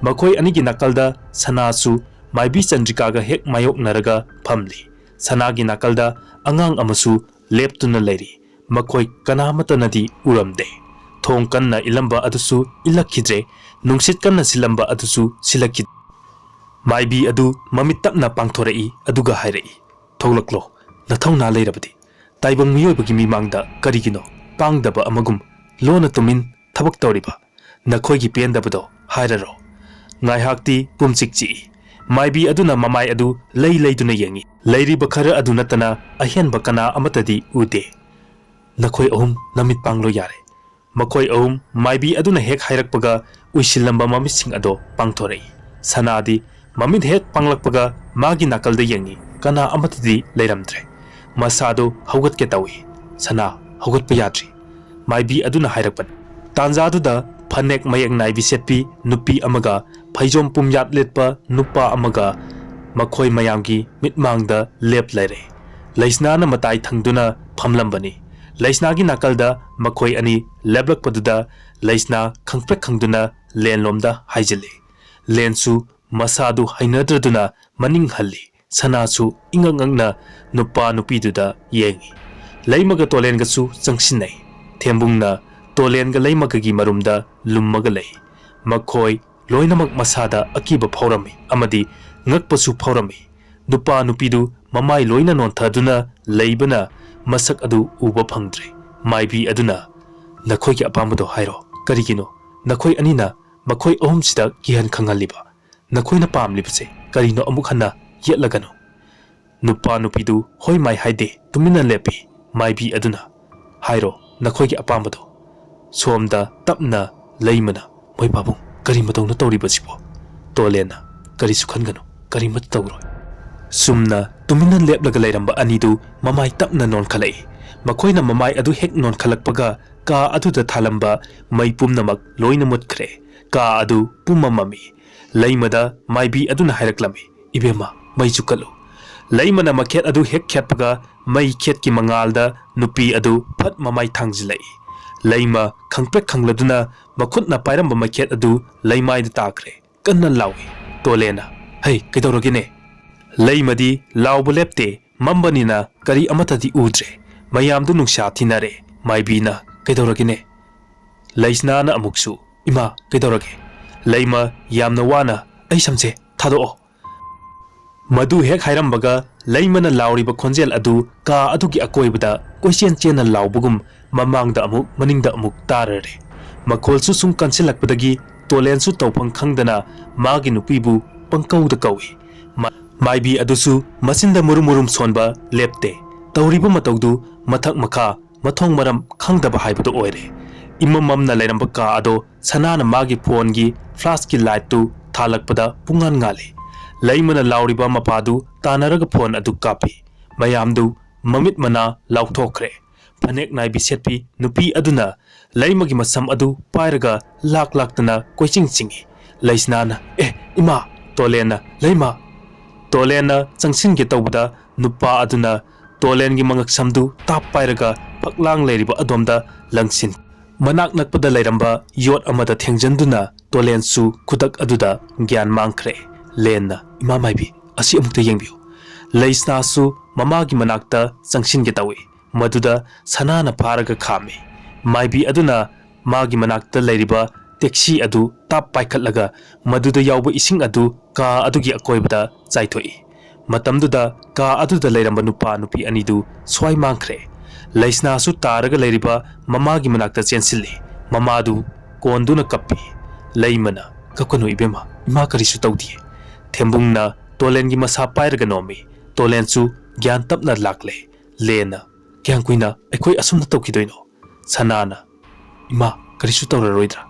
ꯃꯈꯣꯏ ꯑꯅꯤꯒꯤ ꯅꯥꯀꯜꯗ ꯁꯅꯥꯁꯨ ꯃꯥꯏꯕꯤ ꯆꯟꯗ꯭ꯔꯤꯀꯥꯒ ꯍꯦꯛ ꯃꯥꯌꯣꯛꯅꯔꯒ ꯐꯝꯂꯤ꯫ ꯁꯅꯥꯒꯤ ꯅꯥꯀꯜꯗ ꯑꯉꯥꯡ ꯑꯃꯁꯨ ꯂꯦꯞꯇꯨꯅ ꯂꯩꯔꯤ꯫ ꯃꯈꯣꯏ ꯀꯅꯥꯃꯠꯇꯅꯗꯤ ꯎꯔꯝꯗꯦ꯫ ꯊꯣꯡ ꯀꯟꯅ ꯏꯜꯂꯝꯕ ꯑꯗꯨꯁꯨ ꯏꯜꯂꯛꯈꯤꯗ꯭ꯔꯦ꯫ ꯅꯨꯡꯁꯤꯠ ꯀꯟꯅ ꯁꯤꯜꯂꯝꯕ ꯑꯗꯨꯁꯨ ꯁꯤꯜꯂꯛꯈꯤꯗ꯭ꯔꯦ꯫ ꯃꯥꯏꯕꯤ ꯑꯗꯨ ꯃꯃꯤꯠ ꯇꯞꯅ ꯄꯥꯡꯊꯣꯔꯛꯏ, ꯑꯗꯨꯒ ꯍꯥꯏꯔꯛꯏ, "ꯊꯣꯛꯂꯛꯂꯣ, ꯅꯊꯧꯅꯥ ꯂꯩꯔꯕꯗꯤ꯫ ꯇꯥꯏꯕꯪ ꯃꯤꯑꯣꯏꯕꯒꯤ ꯃꯤꯃꯥꯡꯗ ꯀꯔꯤꯒꯤꯅꯣ ꯄꯥꯡꯗꯕ ꯑꯃꯒꯨꯝ ꯂꯣꯟꯅ ꯇꯨꯃꯤꯟ ꯊꯕꯛ ꯇꯧꯔꯤꯕ? ꯅꯈꯣꯏꯒꯤ ꯄꯦꯟꯗꯕꯗꯣ ꯍꯥꯏꯔꯔꯣ꯫" ꯉꯥꯏꯍꯥꯛꯇꯤ ꯄꯨꯝꯆꯤꯛ ꯆꯤꯛꯏ꯫ ꯃꯥꯏꯕꯤ ꯑꯗꯨꯅ ꯃꯃꯥꯏ ꯑꯗꯨ ꯂꯩ ꯂꯩꯗꯨꯅ ꯌꯦꯡꯏ꯫ ꯂꯩꯔꯤꯕ ꯈꯔ ꯑꯗꯨ ꯅꯠꯇꯅ ꯑꯍꯦꯟꯕ ꯀꯅꯥ ꯑꯃꯠꯇꯗꯤ ꯎꯗꯦ꯫ "ꯅꯈꯣꯏ ꯑꯍꯨꯝ ꯅꯃꯤꯠ ꯄꯥꯡꯂꯣ ꯌꯥꯔꯦ꯫" ꯃꯈꯣꯏ ꯑꯍꯨꯝ ꯃꯥꯏꯕꯤ ꯑꯗꯨꯅ ꯍꯦꯛ ꯍꯥꯏꯔꯛꯄꯒ ꯎꯏꯁꯤꯜꯂꯝꯕ ꯃꯃꯤꯠꯁꯤꯡ ꯑꯗꯣ ꯄꯥꯡꯊꯣꯔꯛꯏ꯫ ꯁꯅꯥꯗꯤ ꯃꯃꯤꯠ ꯍꯦꯛ ꯄꯥꯡꯂꯛꯄꯒ ꯃꯥꯒꯤ ꯅꯥꯀꯜꯗ ꯌꯦꯡꯏ꯫ ꯀꯅꯥ ꯑꯃꯠꯇꯗꯤ ꯂꯩꯔꯝꯗ꯭ꯔꯦ꯫ ꯃꯁꯥꯗꯨ ꯍꯧꯒꯠꯀꯦ ꯇꯧꯏ꯫ "ꯁꯅꯥ, ꯍꯧꯒꯠꯄ ꯌꯥꯗ꯭ꯔꯤ꯫" ꯃꯥꯏꯕꯤ ꯑꯗꯨꯅ ꯍꯥꯏꯔꯛꯄꯅꯤ꯫ ꯇꯥꯟꯖꯥꯗꯨꯗ ꯐꯅꯦꯛ ꯃꯌꯦꯛ ꯅꯥꯏꯕꯤ ꯁꯦꯠꯄꯤ ꯅꯨꯄꯤ ꯑꯃꯒ ꯐꯩꯖꯣꯝ ꯄꯨꯝꯌꯥꯠ ꯂꯤꯠꯄ ꯅꯨꯄꯥ ꯑꯃꯒ ꯃꯈꯣꯏ ꯃꯌꯥꯝꯒꯤ ꯃꯤꯠꯃꯥꯡꯗ ꯂꯦꯞ ꯂꯩꯔꯦ꯫ ꯂꯩꯁꯅꯥꯅ ꯃꯇꯥꯏ ꯊꯪꯗꯨꯅ ꯐꯝꯂꯝꯕꯅꯤ꯫ ꯂꯩꯁꯅꯥꯒꯤ ꯅꯥꯀꯜꯗ ꯃꯈꯣꯏ ꯑꯅꯤ ꯂꯦꯞꯂꯛꯄꯗꯨꯗ ꯂꯩꯁꯅꯥ ꯈꯪꯄ꯭ꯔꯦꯛ ꯈꯪꯗꯨꯅ ꯂꯦꯟꯂꯣꯝꯗ ꯍꯥꯏꯖꯤꯜꯂꯤ꯫ ꯂꯦꯟꯁꯨ ꯃꯁꯥꯗꯨ ꯍꯩꯅꯗ꯭ꯔꯗꯨꯅ ꯃꯅꯤꯡ ꯍꯜꯂꯤ꯫ ꯁꯅꯥꯁꯨ ꯏꯉꯛ ꯉꯛꯅ ꯅꯨꯄꯥ ꯅꯨꯄꯤꯗꯨꯗ ꯌꯦꯡꯏ꯫ ꯂꯩꯃꯒ ꯇꯣꯂꯦꯟꯒꯁꯨ ꯆꯪꯁꯤꯟꯅꯩ꯫ ꯊꯦꯝꯕꯨꯡꯅ ꯇꯣꯂꯦꯟꯒ ꯂꯩꯃꯒꯒꯤ ꯃꯔꯨꯝꯗ ꯂꯨꯝꯃꯒ ꯂꯩ꯫ ꯃꯈꯣꯏ ꯂꯣꯏꯅꯃꯛ ꯃꯁꯥꯗ ꯑꯀꯤꯕ ꯐꯥꯎꯔꯝꯃꯤ ꯑꯃꯗꯤ ꯉꯛꯄꯁꯨ ꯐꯥꯎꯔꯝꯃꯤ꯫ ꯅꯨꯄꯥ ꯅꯨꯄꯤꯗꯨ ꯃꯃꯥꯏ ꯂꯣꯏꯅ ꯅꯣꯟꯊꯗꯨꯅ ꯂꯩꯕꯅ ꯃꯁꯛ ꯑꯗꯨ ꯎꯕ ꯐꯪꯗ꯭ꯔꯦ꯫ ꯃꯥꯏꯕꯤ ꯑꯗꯨꯅ, "ꯅꯈꯣꯏꯒꯤ ꯑꯄꯥꯝꯕꯗꯣ ꯍꯥꯏꯔꯣ꯫ ꯀꯔꯤꯒꯤꯅꯣ ꯅꯈꯣꯏ ꯑꯅꯤꯅ ꯃꯈꯣꯏ ꯑꯍꯨꯝꯁꯤꯗ ꯀꯤꯍꯟ ꯈꯪꯍꯜꯂꯤꯕ? ꯅꯈꯣꯏꯅ ꯄꯥꯝꯂꯤꯕꯁꯦ ꯀꯔꯤꯅꯣ? ꯑꯃꯨꯛ ꯍꯟꯅ ꯌꯦꯠꯂꯒꯅꯨ꯫" ꯅꯨꯄꯥ ꯅꯨꯄꯤꯗꯨ ꯍꯣꯏ ꯃꯥꯏ ꯍꯥꯏꯗꯦ, ꯇꯨꯃꯤꯟꯅ ꯂꯦꯞꯄꯤ꯫ ꯃꯥꯏꯕꯤ ꯑꯗꯨꯅ, "ꯍꯥꯏꯔꯣ ꯅꯈꯣꯏꯒꯤ ꯑꯄꯥꯝꯕꯗꯣ꯫" ꯁꯣꯝꯗ ꯇꯞꯅ ꯂꯩꯃꯅ, "ꯃꯣꯏ ꯄꯥꯕꯨꯡ, ꯀꯔꯤ ꯃꯇꯧꯅ ꯇꯧꯔꯤꯕꯁꯤꯕꯣ?" ꯇꯣꯂꯦꯟꯅ, "ꯀꯔꯤꯁꯨ ꯈꯟꯒꯅꯨ, ꯀꯔꯤꯃꯠꯇ ꯇꯧꯔꯣꯏ꯫" ꯁꯨꯝꯅ ꯇꯨꯃꯤꯟꯅ ꯂꯦꯞꯂꯒ ꯂꯩꯔꯝꯕ ꯑꯅꯤꯗꯨ ꯃꯃꯥꯏ ꯇꯞꯅ ꯅꯣꯟꯈꯠꯂꯛꯏ꯫ ꯃꯈꯣꯏꯅ ꯃꯃꯥꯏ ꯑꯗꯨ ꯍꯦꯛ ꯅꯣꯟꯈꯠꯂꯛꯄꯒ ꯀꯥ ꯑꯗꯨꯗ ꯊꯥꯜꯂꯝꯕ ꯃꯩ ꯄꯨꯝꯅꯃꯛ ꯂꯣꯏꯅ ꯃꯨꯠꯈ꯭ꯔꯦ꯫ ꯀꯥ ꯑꯗꯨ ꯄꯨꯝꯃꯝꯃꯝꯃꯤ꯫ ꯂꯩꯃꯗ ꯃꯥꯏꯕꯤ ꯑꯗꯨꯅ ꯍꯥꯏꯔꯛꯂꯝꯃꯤ, "ꯏꯕꯦꯝꯃ, ꯃꯩꯁꯨ ꯀꯠꯂꯨ꯫" ꯂꯩꯃꯅ ꯃꯩꯈꯦꯠ ꯑꯗꯨ ꯍꯦꯛ ꯈꯦꯠꯄꯒ ꯃꯩ ꯈꯦꯠꯀꯤ ꯃꯉꯥꯜꯗ ꯅꯨꯄꯤ ꯑꯗꯨ ꯐꯠ ꯃꯃꯥꯏ ꯊꯥꯡꯖꯤꯜꯂꯛꯏ꯫ ꯂꯩꯃ ꯈꯪꯄ꯭ꯔꯦꯛ ꯈꯪꯂꯗꯨꯅ ꯃꯈꯨꯠꯅ ꯄꯥꯏꯔꯝꯕ ꯃꯩꯈꯦꯠ ꯑꯗꯨ ꯂꯩꯃꯥꯏꯗ ꯇꯥꯈ꯭ꯔꯦ꯫ ꯀꯟꯅ ꯂꯥꯎꯏ꯫ ꯇꯣꯂꯦꯟꯅ, "ꯍꯩ, ꯀꯩꯗꯧꯔꯒꯦꯅꯦ?" ꯂꯩꯃꯗꯤ ꯂꯥꯎꯕ ꯂꯦꯞꯇꯦ꯫ ꯃꯝꯕꯅꯤꯅ ꯀꯔꯤ ꯑꯃꯠꯇꯗꯤ ꯎꯗ꯭ꯔꯦ꯫ ꯃꯌꯥꯝꯗꯨ ꯅꯨꯡꯁꯥ ꯊꯤꯅꯔꯦ꯫ ꯃꯥꯏꯕꯤꯅ, "ꯀꯩꯗꯧꯔꯒꯦꯅꯦ?" ꯂꯩꯁꯅꯥꯅ ꯑꯃꯨꯛꯁꯨ, "ꯏꯃꯥ, ꯀꯩꯗꯧꯔꯒꯦ?" ꯂꯩꯃ ꯌꯥꯝꯅ ꯋꯥꯅ, "ꯑꯩ ꯁꯝꯁꯦ ꯊꯥꯗꯣꯛꯑꯣ꯫" ꯃꯗꯨ ꯍꯦꯛ ꯍꯥꯏꯔꯝꯕꯒ ꯂꯩꯃꯅ ꯂꯥꯎꯔꯤꯕ ꯈꯣꯟꯖꯦꯜ ꯑꯗꯨ ꯀꯥ ꯑꯗꯨꯒꯤ ꯑꯀꯣꯏꯕꯗ ꯀꯣꯏꯆꯦꯟ ꯆꯦꯟꯅ ꯂꯥꯎꯕꯒꯨꯝ ꯃꯃꯥꯡꯗ ꯑꯃꯨꯛ ꯃꯅꯤꯡꯗ ꯑꯃꯨꯛ ꯇꯥꯔꯔꯦ꯫ ꯃꯈꯣꯜꯁꯨ ꯁꯨꯝ ꯀꯟꯁꯤꯜꯂꯛꯄꯗꯒꯤ ꯇꯣꯂꯦꯟꯁꯨ ꯇꯧꯐꯝ ꯈꯪꯗꯅ ꯃꯥꯒꯤ ꯅꯨꯄꯤꯕꯨ ꯄꯪꯀꯧꯗ ꯀꯧꯏ꯫ ꯃꯥ-, ꯃꯥꯏꯕꯤ ꯑꯗꯨꯁꯨ ꯃꯆꯤꯟꯗ ꯃꯨꯔꯨꯝ ꯃꯨꯔꯨꯝ ꯁꯣꯟꯕ ꯂꯦꯞꯇꯦ꯫ ꯇꯧꯔꯤꯕ ꯃꯇꯧꯗꯨ ꯃꯊꯛ ꯃꯈꯥ ꯃꯊꯣꯡ ꯃꯔꯝ ꯈꯪꯗꯕ ꯍꯥꯏꯕꯗꯨ ꯑꯣꯏꯔꯦ꯫ ꯏꯃꯝ ꯃꯝꯅ ꯂꯩꯔꯝꯕ ꯀꯥ ꯑꯗꯣ ꯁꯅꯥꯅ ꯃꯥꯒꯤ ꯐꯣꯟꯒꯤ ꯐ꯭ꯂꯥꯁꯀꯤ ꯂꯥꯏꯠꯇꯨ ꯊꯥꯜꯂꯛꯄꯗ ꯄꯨꯡꯉꯥꯟ ꯉꯥꯜꯂꯤ꯫ ꯂꯩꯃꯅ ꯂꯥꯎꯔꯤꯕ ꯃꯄꯥꯗꯨ ꯇꯥꯟꯅꯔꯒ ꯐꯣꯟ ꯑꯗꯨ ꯀꯥꯞꯄꯤ꯫ ꯃꯌꯥꯝꯗꯨ ꯃꯃꯤꯠ ꯃꯅꯥ ꯂꯥꯎꯊꯣꯛꯈ꯭ꯔꯦ꯫ ꯐꯅꯦꯛ ꯅꯥꯏꯕꯤ ꯁꯦꯠꯄꯤ ꯅꯨꯄꯤ ꯑꯗꯨꯅ ꯂꯩꯃꯒꯤ ꯃꯁꯝ ꯑꯗꯨ ꯄꯥꯏꯔꯒ ꯂꯥꯛ ꯂꯥꯛꯇꯅ ꯀꯣꯏꯆꯤꯡ ꯆꯤꯡꯏ꯫ ꯂꯩꯁꯅꯥꯅ, "ꯑꯦ, ꯏꯃꯥ!" ꯇꯣꯂꯦꯟꯅ, "ꯂꯩꯃ!" ꯇꯣꯂꯦꯟꯅ ꯆꯪꯁꯤꯟꯒꯦ ꯇꯧꯕꯗ ꯅꯨꯄꯥ ꯑꯗꯨꯅ ꯇꯣꯂꯦꯟꯒꯤ ꯃꯉꯛꯁꯝꯗꯨ ꯇꯥꯞ ꯄꯥꯏꯔꯒ ꯐꯛꯂꯥꯡ ꯂꯩꯔꯤꯕ ꯑꯗꯣꯝꯗ ꯂꯪꯁꯤꯟ꯫ ꯃꯅꯥꯛ ꯅꯛꯄꯗ ꯂꯩꯔꯝꯕ ꯌꯣꯠ ꯑꯃꯗ ꯊꯦꯡꯖꯟꯗꯨꯅ ꯇꯣꯂꯦꯟꯁꯨ ꯈꯨꯗꯛ ꯑꯗꯨꯗ ꯒ꯭ꯌꯥꯟ ꯃꯥꯡꯈ꯭ꯔꯦ꯫ ꯂꯦꯟꯅ, "ꯏꯃꯥ ꯃꯥꯏꯕꯤ, ꯑꯁꯤ ꯑꯃꯨꯛꯇ ꯌꯦꯡꯕꯤꯌꯨ"꯫ ꯂꯩꯁꯅꯥꯁꯨ ꯃꯃꯥꯒꯤ ꯃꯅꯥꯛꯇ ꯆꯪꯁꯤꯟꯒꯦ ꯇꯧꯏ꯫ ꯃꯗꯨꯗ ꯁꯅꯥꯅ ꯐꯥꯔꯒ ꯈꯥꯝꯃꯤ꯫ ꯃꯥꯏꯕꯤ ꯑꯗꯨꯅ ꯃꯥꯒꯤ ꯃꯅꯥꯛꯇ ꯂꯩꯔꯤꯕ ꯇꯦꯛꯁꯤ ꯑꯗꯨ ꯇꯥꯞ ꯄꯥꯏꯈꯠꯂꯒ ꯃꯗꯨꯗ ꯌꯥꯎꯕ ꯏꯁꯤꯡ ꯑꯗꯨ ꯀꯥ ꯑꯗꯨꯒꯤ ꯑꯀꯣꯏꯕꯗ ꯆꯥꯏꯊꯣꯛꯏ꯫ ꯃꯇꯝꯗꯨꯗ ꯀꯥ ꯑꯗꯨꯗ ꯂꯩꯔꯝꯕ ꯅꯨꯄꯥ ꯅꯨꯄꯤ ꯑꯅꯤꯗꯨ ꯁ꯭ꯋꯥꯏ ꯃꯥꯡꯈ꯭ꯔꯦ꯫ ꯂꯩꯁꯅꯥꯁꯨ ꯇꯥꯔꯒ ꯂꯩꯔꯤꯕ ꯃꯃꯥꯒꯤ ꯃꯅꯥꯛꯇ ꯆꯦꯟꯁꯤꯜꯂꯤ꯫ ꯃꯃꯥꯗꯨ ꯀꯣꯟꯗꯨꯅ ꯀꯞꯄꯤ꯫ ꯂꯩꯃꯅ, "ꯀꯞꯀꯅꯨ ꯏꯕꯦꯝꯃ, ꯏꯃꯥ ꯀꯔꯤꯁꯨ ꯇꯧꯗꯤꯌꯦ"꯫ ꯊꯦꯝꯕꯨꯡꯅ ꯇꯣꯂꯦꯟꯒꯤ ꯃꯁꯥ ꯄꯥꯏꯔꯒ ꯅꯣꯝꯃꯤ꯫ ꯇꯣꯂꯦꯟꯁꯨ ꯒ꯭ꯌꯥꯟ ꯇꯞꯅ ꯂꯥꯛꯂꯦ꯫ ꯂꯦꯟꯅ, "ꯀꯌꯥꯝ ꯀꯨꯏꯅ ꯑꯩꯈꯣꯏ ꯑꯁꯨꯝꯅ ꯇꯧꯈꯤꯗꯣꯏꯅꯣ?" ꯁꯅꯥꯅ, "ꯏꯃꯥ, ꯀꯔꯤꯁꯨ ꯇꯧꯔꯔꯣꯏꯗ꯭ꯔꯥ?"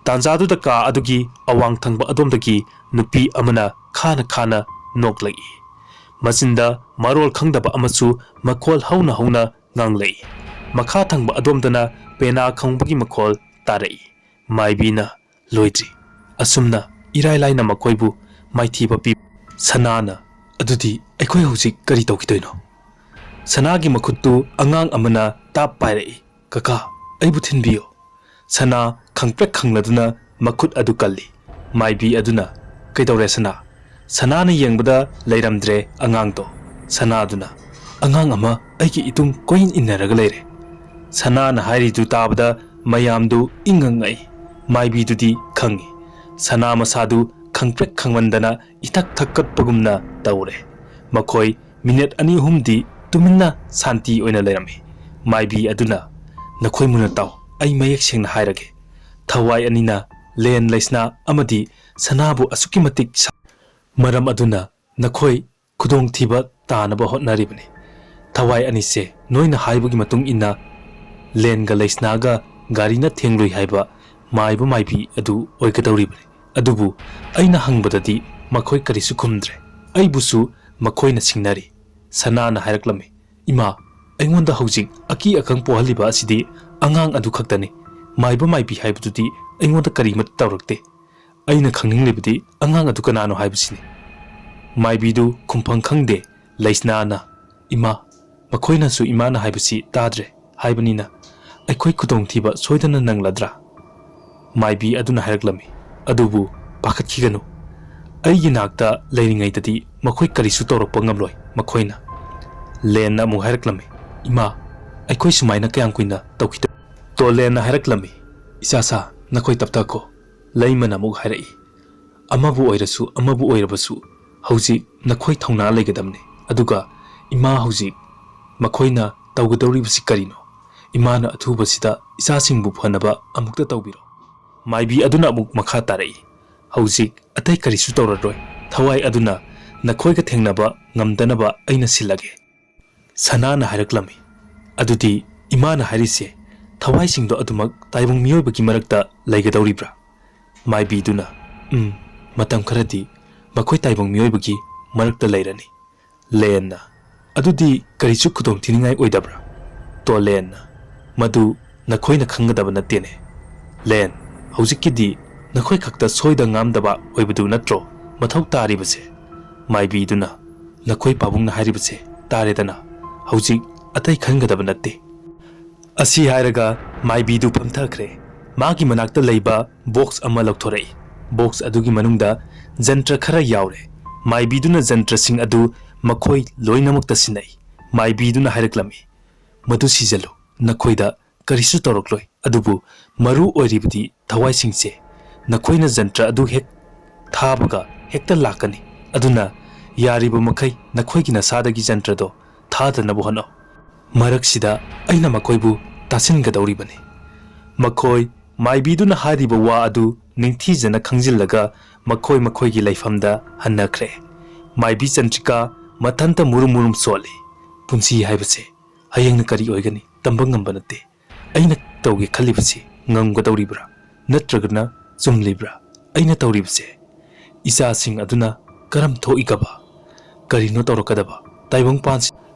ꯇꯥꯟꯖꯥꯗꯨꯗ ꯀꯥ ꯑꯗꯨꯒꯤ ꯑꯋꯥꯡ ꯊꯪꯕ ꯑꯗꯣꯝꯗꯒꯤ ꯅꯨꯄꯤ ꯑꯃꯅ ꯈꯥꯅ ꯈꯥꯅ ꯅꯣꯛꯂꯛꯏ꯫ ꯃꯆꯤꯟꯗ ꯃꯔꯣꯜ ꯈꯪꯗꯕ ꯑꯃꯁꯨ ꯃꯈꯣꯜ ꯍꯧꯅ ꯍꯧꯅ ꯉꯥꯡꯂꯛꯏ꯫ ꯃꯈꯥ ꯊꯪꯕ ꯑꯗꯣꯝꯗꯅ ꯄꯦꯅꯥ ꯈꯣꯡꯕꯒꯤ ꯃꯈꯣꯜ ꯇꯥꯔꯛꯏ꯫ ꯃꯥꯏꯕꯤꯅ, "ꯂꯣꯏꯗ꯭ꯔꯤ꯫ ꯑꯁꯨꯝꯅ ꯏꯔꯥꯏ ꯂꯥꯏꯅ ꯃꯈꯣꯏꯕꯨ ꯃꯥꯏꯊꯤꯕ ꯄꯤ"꯫ ꯁꯅꯥꯅ, "ꯑꯗꯨꯗꯤ ꯑꯩꯈꯣꯏ ꯍꯧꯖꯤꯛ ꯀꯔꯤ ꯇꯧꯈꯤꯗꯣꯏꯅꯣ?" ꯁꯅꯥꯒꯤ ꯃꯈꯨꯠꯇꯨ ꯑꯉꯥꯡ ꯑꯃꯅ ꯇꯥꯞ ꯄꯥꯏꯔꯛꯏ꯫ "ꯀꯀꯥ, ꯑꯩꯕꯨ ꯊꯤꯟꯕꯤꯌꯨ"꯫ ꯁꯅꯥ ꯈꯪꯄ꯭ꯔꯦꯛ ꯈꯪꯂꯗꯨꯅ ꯃꯈꯨꯠ ꯑꯗꯨ ꯀꯜꯂꯤ꯫ ꯃꯥꯏꯕꯤ ꯑꯗꯨꯅ, "ꯀꯩꯗꯧꯔꯦ ꯁꯅꯥ?" ꯁꯅꯥꯅ ꯌꯦꯡꯕꯗ ꯂꯩꯔꯝꯗ꯭ꯔꯦ ꯑꯉꯥꯡꯗꯣ꯫ ꯁꯅꯥꯗꯨꯅ, "ꯑꯉꯥꯡ ꯑꯃ ꯑꯩꯒꯤ ꯏꯇꯨꯡ ꯀꯣꯏꯏꯟ ꯏꯟꯅꯔꯒ ꯂꯩꯔꯦ"꯫ ꯁꯅꯥꯅ ꯍꯥꯏꯔꯤꯗꯨ ꯇꯥꯕꯗ ꯃꯌꯥꯝꯗꯨ ꯏꯪꯉꯪ ꯉꯛꯏ꯫ ꯃꯥꯏꯕꯤꯗꯨꯗꯤ ꯈꯪꯏ꯫ ꯁꯅꯥ ꯃꯁꯥꯗꯨ ꯈꯪꯄ꯭ꯔꯦꯛ ꯈꯪꯃꯟꯗꯅ ꯏꯊꯛ ꯊꯛꯀꯠꯄꯒꯨꯝꯅ ꯇꯧꯔꯦ꯫ ꯃꯈꯣꯏ ꯃꯤꯅꯤꯠ ꯑꯅꯤ ꯑꯍꯨꯝꯗꯤ ꯇꯨꯃꯤꯟꯅ ꯁꯥꯟꯇꯤ ꯑꯣꯏꯅ ꯂꯩꯔꯝꯃꯤ꯫ ꯃꯥꯏꯕꯤ ꯑꯗꯨꯅ, "ꯅꯈꯣꯏ ꯃꯨꯟꯅ ꯇꯥꯎ, ꯑꯩ ꯃꯌꯦꯛ ꯁꯦꯡꯅ ꯍꯥꯏꯔꯒꯦ꯫ ꯊꯋꯥꯏ ꯑꯅꯤꯅ ꯂꯦꯟ, ꯂꯩꯁꯅꯥ ꯑꯃꯗꯤ ꯁꯅꯥꯕꯨ ꯑꯁꯨꯛꯀꯤ ꯃꯇꯤꯛ ꯁꯥ-, ꯃꯔꯝ ꯑꯗꯨꯅ ꯅꯈꯣꯏ ꯈꯨꯗꯣꯡꯊꯤꯕ ꯇꯥꯅꯕ ꯍꯣꯠꯅꯔꯤꯕꯅꯤ꯫ ꯊꯋꯥꯏ ꯑꯅꯤꯁꯦ ꯅꯣꯏꯅ ꯍꯥꯏꯕꯒꯤ ꯃꯇꯨꯡ ꯏꯟꯅ ꯂꯦꯟꯒ ꯂꯩꯁꯅꯥꯒ ꯒꯥꯔꯤꯅ ꯊꯦꯡꯂꯨꯏ ꯍꯥꯏꯕ ꯃꯥꯏꯕ ꯃꯥꯏꯕꯤ ꯑꯗꯨ ꯑꯣꯏꯒꯗꯧꯔꯤꯕꯅꯤ꯫ ꯑꯗꯨꯕꯨ ꯑꯩꯅ ꯍꯪꯕꯗꯗꯤ ꯃꯈꯣꯏ ꯀꯔꯤꯁꯨ ꯈꯨꯝꯗ꯭ꯔꯦ꯫ ꯑꯩꯕꯨꯁꯨ ꯃꯈꯣꯏꯅ ꯁꯤꯡꯅꯔꯤ꯫ ꯁꯅꯥꯅ ꯍꯥꯏꯔꯛꯂꯝꯃꯤ, "ꯏꯃꯥ, ꯑꯩꯉꯣꯟꯗ ꯍꯧꯖꯤꯛ ꯑꯀꯤ ꯑꯈꯪ ꯄꯣꯛꯍꯜꯂꯤꯕ ꯑꯁꯤꯗꯤ ꯑꯉꯥꯡ ꯑꯗꯨ ꯈꯛꯇꯅꯤ꯫ ꯃꯥꯏꯕ ꯃꯥꯏꯕꯤ ꯍꯥꯏꯕꯗꯨꯗꯤ ꯑꯩꯉꯣꯟꯗ ꯀꯔꯤꯃꯠꯇ ꯇꯧꯔꯛꯇꯦ꯫ ꯑꯩꯅ ꯈꯪꯅꯤꯡꯂꯤꯕꯗꯤ ꯑꯉꯥꯡ ꯑꯗꯨ ꯀꯅꯥꯅꯣ ꯍꯥꯏꯕꯁꯤꯅꯤ꯫" ꯃꯥꯏꯕꯤꯗꯨ ꯈꯨꯝꯐꯝ ꯈꯪꯗꯦ꯫ ꯂꯩꯁꯅꯥꯅ, "ꯏꯃꯥ, ꯃꯈꯣꯏꯅꯁꯨ ꯏꯃꯥꯅ ꯍꯥꯏꯕꯁꯤ ꯇꯥꯗ꯭ꯔꯦ ꯍꯥꯏꯕꯅꯤꯅ ꯑꯩꯈꯣꯏ ꯈꯨꯗꯣꯡꯊꯤꯕ ꯁꯣꯏꯗꯅ ꯅꯪꯂꯗ꯭ꯔꯥ?" ꯃꯥꯏꯕꯤ ꯑꯗꯨꯅ ꯍꯥꯏꯔꯛꯂꯝꯃꯤ, "ꯑꯗꯨꯕꯨ ꯄꯥꯈꯠꯈꯤꯒꯅꯨ꯫ ꯑꯩꯒꯤ ꯅꯥꯛꯇ ꯂꯩꯔꯤꯉꯩꯗꯗꯤ ꯃꯈꯣꯏ ꯀꯔꯤꯁꯨ ꯇꯧꯔꯛꯄ ꯉꯝꯂꯣꯏ ꯃꯈꯣꯏꯅ꯫" ꯂꯦꯟꯅ ꯑꯃꯨꯛ ꯍꯥꯏꯔꯛꯂꯝꯃꯤ, "ꯏꯃꯥ, ꯑꯩꯈꯣꯏ ꯁꯨꯃꯥꯏꯅ ꯀꯌꯥꯝ ꯀꯨꯏꯅ ꯇꯧꯈꯤꯗ-" ꯇꯣꯂꯦꯟꯅ ꯍꯥꯏꯔꯛꯂꯝꯃꯤ, "ꯏꯆꯥꯁꯥ, ꯅꯈꯣꯏ ꯇꯞꯊꯈꯣ꯫" ꯂꯩꯃꯅ ꯑꯃꯨꯛ ꯍꯥꯏꯔꯛꯏ, "ꯑꯃꯕꯨ ꯑꯣꯏꯔꯁꯨ ꯑꯃꯕꯨ ꯑꯣꯏꯔꯕꯁꯨ ꯍꯧꯖꯤꯛ ꯅꯈꯣꯏ ꯊꯧꯅꯥ ꯂꯩꯒꯗꯕꯅꯤ꯫ ꯑꯗꯨꯒ ꯏꯃꯥ, ꯍꯧꯖꯤꯛ ꯃꯈꯣꯏꯅ ꯇꯧꯒꯗꯧꯔꯤꯕꯁꯤ ꯀꯔꯤꯅꯣ? ꯏꯃꯥꯅ ꯑꯊꯨꯕꯁꯤꯗ ꯏꯆꯥꯁꯤꯡꯕꯨ ꯐꯅꯕ ꯑꯃꯨꯛꯇ ꯇꯧꯕꯤꯔꯣ꯫" ꯃꯥꯏꯕꯤ ꯑꯗꯨꯅ ꯑꯃꯨꯛ ꯃꯈꯥ ꯇꯥꯔꯛꯏ, "ꯍꯧꯖꯤꯛ ꯑꯇꯩ ꯀꯔꯤꯁꯨ ꯇꯧꯔꯔꯣꯏ꯫ ꯊꯋꯥꯏ ꯑꯗꯨꯅ ꯅꯈꯣꯏꯒ ꯊꯦꯡꯅꯕ ꯉꯝꯗꯅꯕ ꯑꯩꯅ ꯁꯤꯜꯂꯒꯦ꯫" ꯁꯅꯥꯅ ꯍꯥꯏꯔꯛꯂꯝꯃꯤ, "ꯑꯗꯨꯗꯤ ꯏꯃꯥꯅ ꯍꯥꯏꯔꯤꯁꯦ ꯊꯋꯥꯏꯁꯤꯡꯗꯣ ꯑꯗꯨꯃꯛ ꯇꯥꯏꯕꯪ ꯃꯤꯑꯣꯏꯕꯒꯤ ꯃꯔꯛꯇ ꯂꯩꯒꯗꯧꯔꯤꯕ꯭ꯔꯥ?" ꯃꯥꯏꯕꯤꯗꯨꯅ, "ꯎꯝ, ꯃꯇꯝ ꯈꯔꯗꯤ ꯃꯈꯣꯏ ꯇꯥꯏꯕꯪ ꯃꯤꯑꯣꯏꯕꯒꯤ ꯃꯔꯛꯇ ꯂꯩꯔꯅꯤ꯫" ꯂꯦꯟꯅ, "ꯑꯗꯨꯗꯤ ꯀꯔꯤꯁꯨ ꯈꯨꯗꯣꯡꯊꯤꯅꯤꯡꯉꯥꯏ ꯑꯣꯏꯗꯕ꯭ꯔꯥ?" ꯇꯣꯂꯦꯟꯅ, "ꯃꯗꯨ ꯅꯈꯣꯏꯅ ꯈꯪꯒꯗꯕ ꯅꯠꯇꯦꯅꯦ꯫ ꯂꯦꯟ, ꯍꯧꯖꯤꯛꯀꯤꯗꯤ ꯅꯈꯣꯏ ꯈꯛꯇ ꯁꯣꯏꯗ ꯉꯥꯝꯗꯕ ꯑꯣꯏꯕꯗꯨ ꯅꯠꯇ꯭ꯔꯣ ꯃꯊꯧ ꯇꯥꯔꯤꯕꯁꯦ?" ꯃꯥꯏꯕꯤꯗꯨꯅ, "ꯅꯈꯣꯏ ꯄꯥꯕꯨꯡꯅ ꯍꯥꯏꯔꯤꯕꯁꯦ ꯇꯥꯔꯦꯗꯅ, ꯍꯧꯖꯤꯛ ꯑꯇꯩ ꯈꯟꯒꯗꯕ ꯅꯠꯇꯦ꯫" ꯑꯁꯤ ꯍꯥꯏꯔꯒ ꯃꯥꯏꯕꯤꯗꯨ ꯐꯝꯊꯈ꯭ꯔꯦ꯫ ꯃꯥꯒꯤ ꯃꯅꯥꯛꯇ ꯂꯩꯕ ꯕꯣꯛꯁ ꯑꯃ ꯂꯧꯊꯣꯔꯛꯏ꯫ ꯕꯣꯛꯁ ꯑꯗꯨꯒꯤ ꯃꯅꯨꯡꯗ ꯖꯟꯇ꯭ꯔ ꯈꯔ ꯌꯥꯎꯔꯦ꯫ ꯃꯥꯏꯕꯤꯗꯨꯅ ꯖꯟꯇ꯭ꯔꯁꯤꯡ ꯑꯗꯨ ꯃꯈꯣꯏ ꯂꯣꯏꯅꯃꯛꯇ ꯁꯤꯟꯅꯩ꯫ ꯃꯥꯏꯕꯤꯗꯨꯅ ꯍꯥꯏꯔꯛꯂꯝꯃꯤ, "ꯃꯗꯨ ꯁꯤꯖꯜꯂꯨ, ꯅꯈꯣꯏꯗ ꯀꯔꯤꯁꯨ ꯇꯧꯔꯛꯂꯣꯏ꯫ ꯑꯗꯨꯕꯨ ꯃꯔꯨ ꯑꯣꯏꯔꯤꯕꯗꯤ ꯊꯋꯥꯏꯁꯤꯡꯁꯦ꯫ ꯅꯈꯣꯏꯅ ꯖꯟꯇ꯭ꯔ ꯑꯗꯨ ꯍꯦꯛ ꯊꯥꯕꯒ ꯍꯦꯛꯇ ꯂꯥꯛꯀꯅꯤ꯫ ꯑꯗꯨꯅ ꯌꯥꯔꯤꯕ ꯃꯈꯩ ꯅꯈꯣꯏꯒꯤ ꯅꯁꯥꯗꯒꯤ ꯖꯟꯇ꯭ꯔꯗꯣ ꯊꯥꯗꯅꯕ ꯍꯣꯠꯅꯧ꯫ ꯃꯔꯛꯁꯤꯗ ꯑꯩꯅ ꯃꯈꯣꯏꯕꯨ ꯇꯥꯁꯤꯟꯒꯗꯧꯔꯤꯕꯅꯤ꯫ ꯃꯈꯣꯏ ꯃꯥꯏꯕꯤꯗꯨꯅ ꯍꯥꯏꯔꯤꯕ ꯋꯥ ꯑꯗꯨ ꯅꯤꯡꯊꯤꯖꯅ ꯈꯪꯖꯤꯜꯂꯒ ꯃꯈꯣꯏ ꯃꯈꯣꯏꯒꯤ ꯂꯩꯐꯝꯗ ꯍꯟꯅꯈ꯭ꯔꯦ꯫ ꯃꯥꯏꯕꯤ ꯆꯟꯗ꯭ꯔꯤꯀꯥ ꯃꯊꯟꯇ ꯃꯨꯔꯨꯝ ꯃꯨꯔꯨꯝ ꯁꯣꯜꯂꯤ꯫ ꯄꯨꯟꯁꯤ ꯍꯥꯏꯕꯁꯦ ꯍꯌꯦꯡꯅ ꯀꯔꯤ ꯑꯣꯏꯒꯅꯤ ꯇꯝꯕ ꯉꯝꯕ ꯅꯠꯇꯦ꯫ ꯑꯩꯅ ꯇꯧꯒꯦ ꯈꯜꯂꯤꯕꯁꯤ ꯉꯝꯒꯗꯧꯔꯤꯕ꯭ꯔꯥ? ꯅꯠꯇ꯭ꯔꯒꯅ ꯆꯨꯝꯂꯤꯕ꯭ꯔꯥ? ꯑꯩꯅ ꯇꯧꯔꯤꯕꯁꯦ ꯏꯆꯥꯁꯤꯡ ꯑꯗꯨꯅ ꯀꯔꯝ ꯊꯣꯛꯏꯒꯕ? ꯀꯔꯤꯅꯣ ꯇꯧꯔꯛꯀꯗꯕ? ꯇꯥꯏꯕꯪꯄꯥꯟꯁꯤ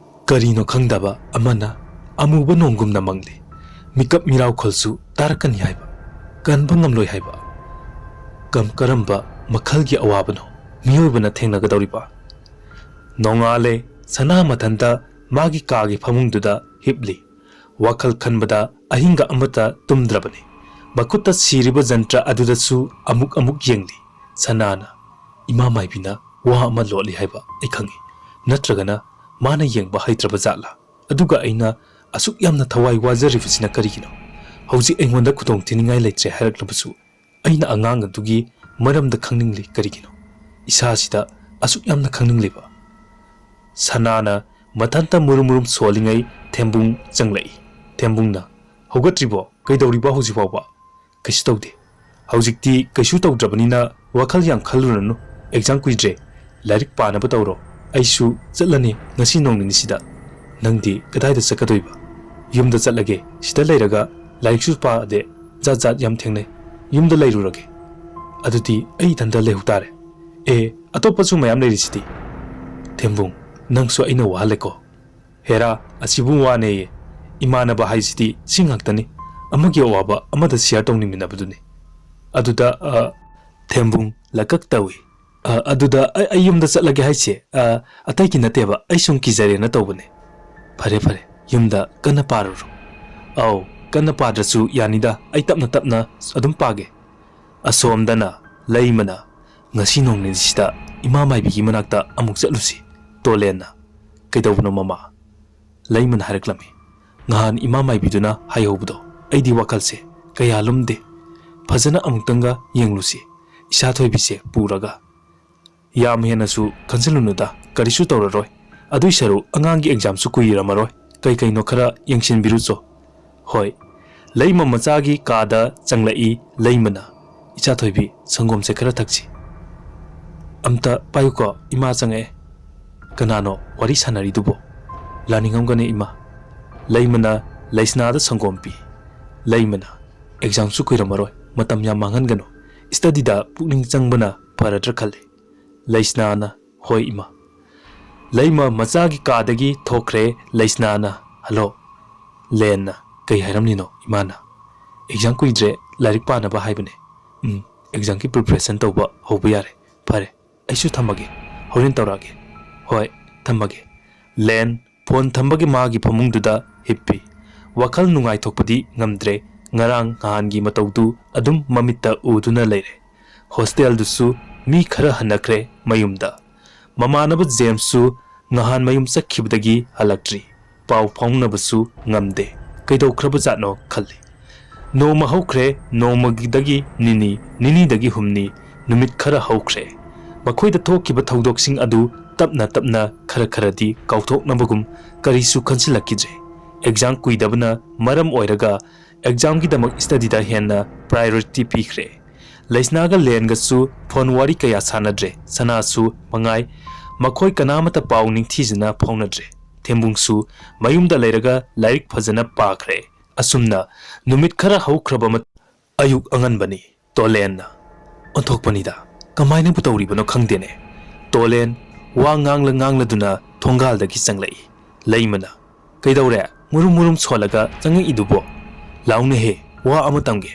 ꯀꯔꯤꯅꯣ ꯈꯪꯗꯕ ꯑꯃꯅ ꯑꯃꯨꯕ ꯅꯣꯡꯒꯨꯝꯅ ꯃꯪꯂꯤ꯫ ꯃꯤꯀꯞ ꯃꯤꯔꯥꯎꯈꯣꯜꯁꯨ ꯇꯥꯔꯛꯀꯅꯤ ꯍꯥꯏꯕ, ꯀꯟꯕ ꯉꯝꯂꯣꯏ ꯍꯥꯏꯕ꯫ ꯀꯝ ꯀꯔꯝꯕ ꯃꯈꯜꯒꯤ ꯑꯋꯥꯕꯅꯣ ꯃꯤꯑꯣꯏꯕꯅ ꯊꯦꯡꯅꯒꯗꯧꯔꯤꯕ? ꯅꯣꯡꯉꯥꯜꯂꯦ꯫ ꯁꯅꯥ ꯃꯊꯟꯇ ꯃꯥꯒꯤ ꯀꯥꯒꯤ ꯐꯃꯨꯡꯗꯨꯗ ꯍꯤꯞꯂꯤ꯫ ꯋꯥꯈꯜ ꯈꯟꯕꯗ ꯑꯍꯤꯡꯒ ꯑꯃꯠꯇ ꯇꯨꯝꯗ꯭ꯔꯕꯅꯤ꯫ ꯃꯈꯨꯠꯇ ꯁꯤꯔꯤꯕ ꯖꯟꯇ꯭ꯔ ꯑꯗꯨꯗꯁꯨ ꯑꯃꯨꯛ ꯑꯃꯨꯛ ꯌꯦꯡꯂꯤ꯫ ꯁꯅꯥꯅ, "ꯏꯃꯥ ꯃꯥꯏꯕꯤꯅ ꯋꯥ ꯑꯃ ꯂꯣꯠꯂꯤ ꯍꯥꯏꯕ ꯑꯩ ꯈꯪꯏ꯫ ꯅꯠꯇ꯭ꯔꯒꯅ ꯃꯥꯅ ꯌꯦꯡꯕ ꯍꯩꯇ꯭ꯔꯕ ꯖꯥꯠꯂꯥ? ꯑꯗꯨꯒ ꯑꯩꯅ ꯑꯁꯨꯛ ꯌꯥꯝꯅ ꯊꯋꯥꯏ ꯋꯥꯖꯔꯤꯕꯁꯤꯅ ꯀꯔꯤꯒꯤꯅꯣ? ꯍꯧꯖꯤꯛ ꯑꯩꯉꯣꯟꯗ ꯈꯨꯗꯣꯡ ꯊꯤꯅꯤꯡꯉꯥꯏ ꯂꯩꯇ꯭ꯔꯦ ꯍꯥꯏꯔꯛꯂꯕꯁꯨ, ꯑꯩꯅ ꯑꯉꯥꯡ ꯑꯗꯨꯒꯤ ꯃꯔꯝꯗ ꯈꯪꯅꯤꯡꯂꯤ ꯀꯔꯤꯒꯤꯅꯣ? ꯏꯁꯥꯁꯤꯗ ꯑꯁꯨꯛ ꯌꯥꯝꯅ ꯈꯪꯅꯤꯡꯂꯤꯕ?" ꯁꯅꯥꯅ ꯃꯊꯟꯇ ꯃꯨꯔꯨꯝ ꯃꯨꯔꯨꯝ ꯁꯣꯜꯂꯤꯉꯩ ꯊꯦꯝꯕꯨꯡ ꯆꯪꯂꯛꯏ꯫ ꯊꯦꯝꯕꯨꯡꯅ, "ꯍꯧꯒꯠꯇ꯭ꯔꯤꯕꯣ? ꯀꯩꯗꯧꯔꯤꯕ ꯍꯧꯖꯤꯛ ꯐꯥꯎꯕ?" "ꯀꯩꯁꯨ ꯇꯧꯗꯦ꯫ ꯍꯧꯖꯤꯛꯇꯤ ꯀꯩꯁꯨ ꯇꯧꯗ꯭ꯔꯕꯅꯤꯅ ꯋꯥꯈꯜ ꯌꯥꯝ ꯈꯜꯂꯨꯔꯅꯨ꯫ ꯑꯦꯛꯖꯥꯝ ꯀꯨꯏꯗ꯭ꯔꯦ꯫ ꯂꯥꯏꯔꯤꯛ ꯄꯥꯅꯕ ꯇꯧꯔꯣ꯫ ꯑꯩꯁꯨ ꯆꯠꯂꯅꯤ ꯉꯁꯤ ꯅꯣꯡ ꯅꯤꯅꯤꯁꯤꯗ꯫" "ꯅꯪꯗꯤ ꯀꯗꯥꯏꯗ ꯆꯠꯀꯗꯣꯏꯕ?" "ꯌꯨꯝꯗ ꯆꯠꯂꯒꯦ꯫ ꯁꯤꯗ ꯂꯩꯔꯒ ꯂꯥꯏꯔꯤꯛꯁꯨ ꯄꯥꯗꯦ꯫ ꯖꯥꯠ ꯖꯥꯠ ꯌꯥꯝ ꯊꯦꯡꯅꯩ꯫ ꯌꯨꯝꯗ ꯂꯩꯔꯨꯔꯒꯦ꯫ ꯑꯗꯨꯗꯤ ꯑꯩ ꯏꯊꯟꯇ ꯂꯩꯍꯧ ꯇꯥꯔꯦ꯫ ꯑꯦ, ꯑꯇꯣꯞꯄꯁꯨ ꯃꯌꯥꯝ ꯂꯩꯔꯤꯁꯤꯗꯤ꯫" "ꯊꯦꯝꯕꯨꯡ, ꯅꯪꯁꯨ ꯑꯩꯅ ꯋꯥꯍꯜꯂꯦꯀꯣ꯫" "ꯍꯦꯔꯥ, ꯑꯁꯤꯕꯨ ꯋꯥꯅꯦꯌꯦ꯫ ꯏꯃꯥꯟꯅꯕ ꯍꯥꯏꯁꯤꯗꯤ ꯁꯤ ꯉꯥꯛꯇꯅꯤ꯫ ꯑꯃꯒꯤ ꯑꯋꯥꯕ ꯑꯃꯗ ꯁꯤꯌꯥꯔ ꯇꯧꯅꯤꯡꯃꯤꯟꯅꯕꯗꯨꯅꯤ꯫" ꯑꯗꯨꯗ, ꯑ, ꯊꯦꯝꯕꯨꯡ ꯂꯀꯛ ꯇꯧꯏ꯫ "ꯑ, ꯑꯗꯨꯗ ꯑꯩ, ꯑꯩ ꯌꯨꯝꯗ ꯆꯠꯂꯒꯦ ꯍꯥꯏꯁꯦ, ꯑ, ꯑꯇꯩꯒꯤ ꯅꯠꯇꯦꯕ, ꯑꯩ ꯁꯨꯝ ꯀꯤꯖꯔꯦꯅ ꯇꯧꯕꯅꯦ꯫" "ꯐꯔꯦ, ꯐꯔꯦ, ꯌꯨꯝꯗ ꯀꯟꯅ ꯄꯥꯔꯨꯔꯣ꯫" "ꯑꯧ, ꯀꯟꯅ ꯄꯥꯗ꯭ꯔꯁꯨ ꯌꯥꯅꯤꯗ, ꯑꯩ ꯇꯞꯅ ꯇꯞꯅ ꯑꯗꯨꯝ ꯄꯥꯒꯦ꯫" ꯑꯁꯣꯝꯗꯅ ꯂꯩꯃꯅ, "ꯉꯁꯤ ꯅꯣꯡ ꯅꯤꯅꯤꯁꯤꯗ ꯏꯃꯥ ꯃꯥꯏꯕꯤꯒꯤ ꯃꯅꯥꯛꯇ ꯑꯃꯨꯛ ꯆꯠꯂꯨꯁꯤ꯫" ꯇꯣꯂꯦꯟꯅ, "ꯀꯩꯗꯧꯕꯅꯣ ꯃꯃꯥ?" ꯂꯩꯃꯅ ꯍꯥꯏꯔꯛꯂꯝꯃꯤ, "ꯉꯍꯥꯟ ꯏꯃꯥ ꯃꯥꯏꯕꯤꯗꯨꯅ ꯍꯥꯏꯍꯧꯕꯗꯣ ꯑꯩꯗꯤ ꯋꯥꯈꯜꯁꯦ ꯀꯌꯥ ꯂꯨꯝꯗꯦ꯫ ꯐꯖꯅ ꯑꯃꯨꯛꯇꯪꯒ ꯌꯦꯡꯂꯨꯁꯤ, ꯏꯁꯥ ꯊꯣꯏꯕꯤꯁꯦ ꯄꯨꯔꯒ꯫ ꯌꯥꯝ ꯍꯦꯟꯅꯁꯨ ꯈꯟꯖꯤꯜꯂꯨꯅꯨꯗ, ꯀꯔꯤꯁꯨ ꯇꯧꯔꯔꯣꯏ꯫ ꯑꯗꯨꯏ ꯁꯔꯨꯛ ꯑꯉꯥꯡꯒꯤ ꯑꯦꯛꯖꯥꯝꯁꯨ ꯀꯨꯏꯔꯝꯃꯔꯣꯏ꯫ ꯀꯩ ꯀꯩꯅꯣ ꯈꯔ ꯌꯦꯡꯁꯤꯟꯕꯤꯔꯨꯆꯣ꯫" "ꯍꯣꯏ, ꯂꯩꯃ ꯃꯆꯥꯒꯤ ꯀꯥꯗ ꯆꯪꯂꯛꯏ ꯂꯩꯃꯅ꯫ "ꯏꯆꯥ ꯊꯣꯏꯕꯤ, ꯁꯪꯒꯣꯝꯁꯦ ꯈꯔ ꯊꯛꯁꯤ꯫" "ꯑꯝꯇ ꯄꯥꯏꯌꯨꯀꯣ, ꯏꯃꯥ ꯆꯪꯉꯛꯑꯦ꯫" "ꯀꯅꯥꯅꯣ ꯋꯥꯔꯤ ꯁꯥꯟꯅꯔꯤꯗꯨꯕꯣ?" "ꯂꯥꯅꯤꯡꯉꯝꯒꯅꯤ ꯏꯃꯥ꯫" ꯂꯩꯃꯅ ꯂꯩꯁꯅꯥꯗ ꯁꯪꯒꯣꯝ ꯄꯤ꯫ ꯂꯩꯃꯅ, "ꯑꯦꯛꯖꯥꯝꯁꯨ ꯀꯨꯏꯔꯝꯃꯔꯣꯏ, ꯃꯇꯝ ꯌꯥꯝ ꯃꯥꯡꯍꯟꯒꯅꯨ꯫ ꯁ꯭ꯇꯗꯤꯗ ꯄꯨꯛꯅꯤꯡ ꯆꯪꯕꯅ ꯐꯔꯗ꯭ꯔꯥ ꯈꯜꯂꯤ꯫" ꯂꯩꯁꯅꯥꯅ, "ꯍꯣꯏ ꯏꯃꯥ꯫" ꯂꯩꯃ ꯃꯆꯥꯒꯤ ꯀꯥꯗꯒꯤ ꯊꯣꯛꯈ꯭ꯔꯦ꯫ ꯂꯩꯁꯅꯥꯅ, "ꯍꯜꯂꯣ, ꯂꯦꯟꯅ ꯀꯩ ꯍꯥꯏꯔꯝꯂꯤꯅꯣ ꯏꯃꯥꯅ?" "ꯑꯦꯛꯖꯥꯝ ꯀꯨꯏꯗ꯭ꯔꯦ, ꯂꯥꯏꯔꯤꯛ ꯄꯥꯅꯕ ꯍꯥꯏꯕꯅꯦ꯫" "ꯎꯝ, ꯑꯦꯛꯖꯥꯝꯒꯤ ꯄ꯭ꯔꯤꯄꯔꯦꯁꯟ ꯇꯧꯕ ꯍꯧꯕ ꯌꯥꯔꯦ꯫ ꯐꯔꯦ, ꯑꯩꯁꯨ ꯊꯝꯃꯒꯦ, ꯍꯣꯔꯦꯟ ꯇꯧꯔꯛꯑꯒꯦ꯫" "ꯍꯣꯏ, ꯊꯝꯃꯒꯦ꯫" ꯂꯦꯟ ꯐꯣꯟ ꯊꯝꯕꯒꯤ ꯃꯥꯒꯤ ꯐꯃꯨꯡꯗꯨꯗ ꯍꯤꯞꯄꯤ꯫ ꯋꯥꯈꯜ ꯅꯨꯡꯉꯥꯏꯊꯣꯛꯄꯗꯤ ꯉꯝꯗ꯭ꯔꯦ꯫ ꯉꯔꯥꯡ ꯅꯍꯥꯟꯒꯤ ꯃꯇꯧꯗꯨ ꯑꯗꯨꯝ ꯃꯃꯤꯠꯇ ꯎꯗꯨꯅ ꯂꯩꯔꯦ꯫ ꯍꯣꯁꯇꯦꯜꯗꯨꯁꯨ ꯃꯤ ꯈꯔ ꯍꯟꯅꯈ꯭ꯔꯦ ꯃꯌꯨꯝꯗ꯫ ꯃꯃꯥꯟꯅꯕ ꯖꯦꯝꯁꯁꯨ ꯅꯍꯥꯟ ꯃꯌꯨꯝ ꯆꯠꯈꯤꯕꯗꯒꯤ ꯍꯜꯂꯛꯇ꯭ꯔꯤ꯫ ꯄꯥꯎ ꯐꯥꯎꯅꯕꯁꯨ ꯉꯝꯗꯦ꯫ ꯀꯩꯗꯧꯈ꯭ꯔꯕꯖꯥꯠꯅꯣ ꯈꯜꯂꯤ꯫ ꯅꯣꯡꯃ ꯍꯧꯈ꯭ꯔꯦ, ꯅꯣꯡꯃꯒꯤꯗꯒꯤ ꯅꯤꯅꯤ, ꯅꯤꯅꯤꯗꯒꯤ ꯍꯨꯝꯅꯤ, ꯅꯨꯃꯤꯠ ꯈꯔ ꯍꯧꯈ꯭ꯔꯦ꯫ ꯃꯈꯣꯏꯗ ꯊꯣꯛꯈꯤꯕ ꯊꯧꯗꯣꯛꯁꯤꯡ ꯑꯗꯨ ꯇꯞꯅ ꯇꯞꯅ ꯈꯔ ꯈꯔꯗꯤ ꯀꯥꯎꯊꯣꯛꯅꯕꯒꯨꯝ ꯀꯔꯤꯁꯨ ꯈꯟꯖꯤꯜꯂꯛꯈꯤꯗ꯭ꯔꯦ꯫ ꯑꯦꯛꯖꯥꯝ ꯀꯨꯏꯗꯕꯅ ꯃꯔꯝ ꯑꯣꯏꯔꯒ ꯑꯦꯛꯖꯥꯝꯒꯤꯗꯃꯛ ꯁ꯭ꯇꯗꯤꯗ ꯍꯦꯟꯅ ꯄ꯭ꯔꯥꯏꯌꯣꯔꯤꯇꯤ ꯄꯤꯈ꯭ꯔꯦ꯫ ꯂꯩꯁꯅꯥꯒ ꯂꯦꯟꯒꯁꯨ ꯐꯣꯟ ꯋꯥꯔꯤ ꯀꯌꯥ ꯁꯥꯟꯅꯗ꯭ꯔꯦ꯫ ꯁꯅꯥꯁꯨ ꯃꯉꯥꯏ, ꯃꯈꯣꯏ ꯀꯅꯥꯃꯠꯇ ꯄꯥꯎ ꯅꯤꯡꯊꯤꯖꯅ ꯐꯥꯎꯅꯗ꯭ꯔꯦ꯫ ꯊꯦꯝꯕꯨꯡꯁꯨ ꯃꯌꯨꯝꯗ ꯂꯩꯔꯒ ꯂꯥꯏꯔꯤꯛ ꯐꯖꯅ ꯄꯥꯈ꯭ꯔꯦ꯫ ꯑꯁꯨꯝꯅ ꯅꯨꯃꯤꯠ ꯈꯔ ꯍꯧꯈ꯭ꯔꯕ ꯃꯇꯨꯡ ꯑꯌꯨꯛ ꯑꯉꯟꯕꯅꯤ꯫ ꯇꯣꯂꯦꯟꯅ, "ꯑꯣꯟꯊꯣꯛꯄꯅꯤꯗ, ꯀꯃꯥꯏꯅꯕꯨ ꯇꯧꯔꯤꯕꯅꯣ ꯈꯪꯗꯦꯅꯦ꯫" ꯇꯣꯂꯦꯟ ꯋꯥ ꯉꯥꯡꯂ ꯉꯥꯡꯂꯗꯨꯅ ꯊꯣꯡꯒꯥꯜꯗꯒꯤ ꯆꯪꯂꯛꯏ꯫ ꯂꯩꯃꯅ, "ꯀꯩꯗꯧꯔꯦ? ꯃꯨꯔꯨꯝ ꯃꯨꯔꯨꯝ ꯁꯣꯜꯂꯒ ꯆꯪꯉꯛꯏꯗꯨꯕꯣ? ꯂꯥꯎꯅꯦꯍꯦ, ꯋꯥ ꯑꯃ ꯇꯝꯒꯦ꯫"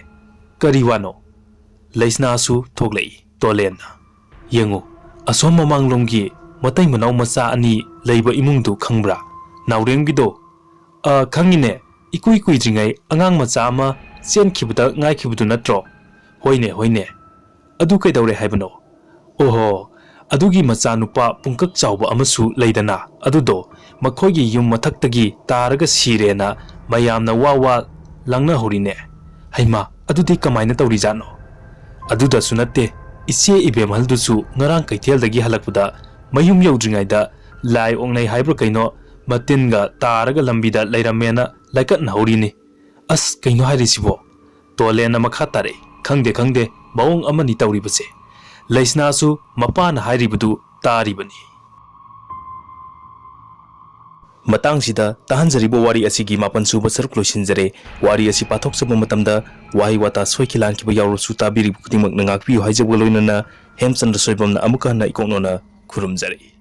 "ꯀꯔꯤ ꯋꯥꯅꯣ?" ꯂꯩꯁꯅꯥꯁꯨ ꯊꯣꯛꯂꯛꯏ꯫ ꯇꯣꯂꯦꯟꯅ, "ꯌꯦꯡꯉꯨ, ꯑꯁꯣꯝ ꯃꯃꯥꯡꯂꯣꯝꯒꯤ ꯃꯇꯩ ꯃꯅꯥꯎ ꯃꯆꯥ ꯑꯅꯤ ꯂꯩꯕ ꯏꯃꯨꯡꯗꯨ ꯈꯪꯕ꯭ꯔꯥ? ꯅꯥꯎꯔꯦꯝꯒꯤꯗꯣ?" "ꯑ, ꯈꯪꯉꯤꯅꯦ꯫ ꯏꯀꯨꯏ ꯀꯨꯏꯗ꯭ꯔꯤꯉꯩ ꯑꯉꯥꯡ ꯃꯆꯥ ꯑꯃ ꯆꯦꯟꯈꯤꯕꯗ ꯉꯥꯏꯈꯤꯕꯗꯨ ꯅꯠꯇ꯭ꯔꯣ?" "ꯍꯣꯏꯅꯦ, ꯍꯣꯏꯅꯦ꯫ ꯑꯗꯨ ꯀꯩꯗꯧꯔꯦ ꯍꯥꯏꯕꯅꯣ?" "ꯑꯣꯍꯣ, ꯑꯗꯨꯒꯤ ꯃꯆꯥꯅꯨꯄꯥ ꯄꯨꯡꯀꯛ ꯆꯥꯎꯕ ꯑꯃꯁꯨ ꯂꯩꯗꯅ, ꯑꯗꯨꯗꯣ ꯃꯈꯣꯏꯒꯤ ꯌꯨꯝ ꯃꯊꯛꯇꯒꯤ ꯇꯥꯔꯒ ꯁꯤꯔꯦꯅ ꯃꯌꯥꯝꯅ ꯋꯥ ꯋꯥ ꯂꯥꯡꯅꯍꯧꯔꯤꯅꯦ꯫ ꯍꯩꯃꯥ, ꯑꯗꯨꯗꯤ ꯀꯃꯥꯏꯅ ꯇꯧꯔꯤꯖꯥꯠꯅꯣ?" "ꯑꯗꯨꯗꯁꯨ ꯅꯠꯇꯦ, ꯏꯆꯦ ꯏꯕꯦꯝꯍꯜꯗꯨꯁꯨ ꯉꯔꯥꯡ ꯀꯩꯊꯦꯜꯗꯒꯤ ꯍꯜꯂꯛꯄꯗ ꯃꯌꯨꯝ ꯌꯧꯗ꯭ꯔꯤꯉꯩꯗ ꯂꯥꯏ ꯑꯣꯛꯅꯩ ꯍꯥꯏꯕ꯭ꯔꯥ ꯀꯩꯅꯣ, ꯃꯇꯤꯟꯒ ꯇꯥꯔꯒ ꯂꯝꯕꯤꯗ ꯂꯩꯔꯝꯃꯦꯅ ꯂꯥꯏꯀꯠꯅꯍꯧꯔꯤꯅꯤ꯫ "ꯑꯁ, ꯀꯩꯅꯣ ꯍꯥꯏꯔꯤꯁꯤꯕꯣ?" ꯇꯣꯂꯦꯟꯅ ꯃꯈꯥ ꯇꯥꯔꯛꯏ, "ꯈꯪꯗꯦ, ꯈꯪꯗꯦ, ꯃꯑꯣꯡ ꯑꯃꯅꯤ ꯇꯧꯔꯤꯕꯁꯦ꯫ ꯂꯩꯁꯅꯥꯁꯨ ꯃꯄꯥꯅ ꯍꯥꯏꯔꯤꯕꯗꯨ ꯇꯥꯔꯤꯕꯅꯤ"꯫ ꯃꯇꯥꯡꯁꯤꯗ ꯇꯥꯍꯟꯖꯔꯤꯕ ꯋꯥꯔꯤ ꯑꯁꯤꯒꯤ ꯃꯥꯄꯟ ꯁꯨꯕ ꯁꯔꯨꯛ ꯂꯣꯏꯁꯤꯟꯖꯔꯦ꯫ ꯋꯥꯔꯤ ꯑꯁꯤ ꯄꯥꯊꯣꯛꯆꯕ ꯃꯇꯝꯗ ꯋꯥꯍꯩ ꯋꯥꯇꯥ ꯁꯣꯏꯈꯤ ꯂꯥꯟꯈꯤꯕ ꯌꯥꯎꯔꯁꯨ ꯇꯥꯕꯤꯔꯤꯕ ꯈꯨꯗꯤꯡꯃꯛꯅ ꯉꯥꯛꯄꯤꯌꯨ ꯍꯥꯏꯖꯕꯒ ꯂꯣꯏꯅꯅ ꯍꯦꯝꯆꯟꯗ꯭ꯔ ꯁꯣꯏꯕꯝꯅ ꯑꯃꯨꯛꯀ ꯍꯟꯅ ꯏꯀꯣꯛꯅꯣꯅ ꯈꯨꯔꯨꯝꯖꯔꯤ꯫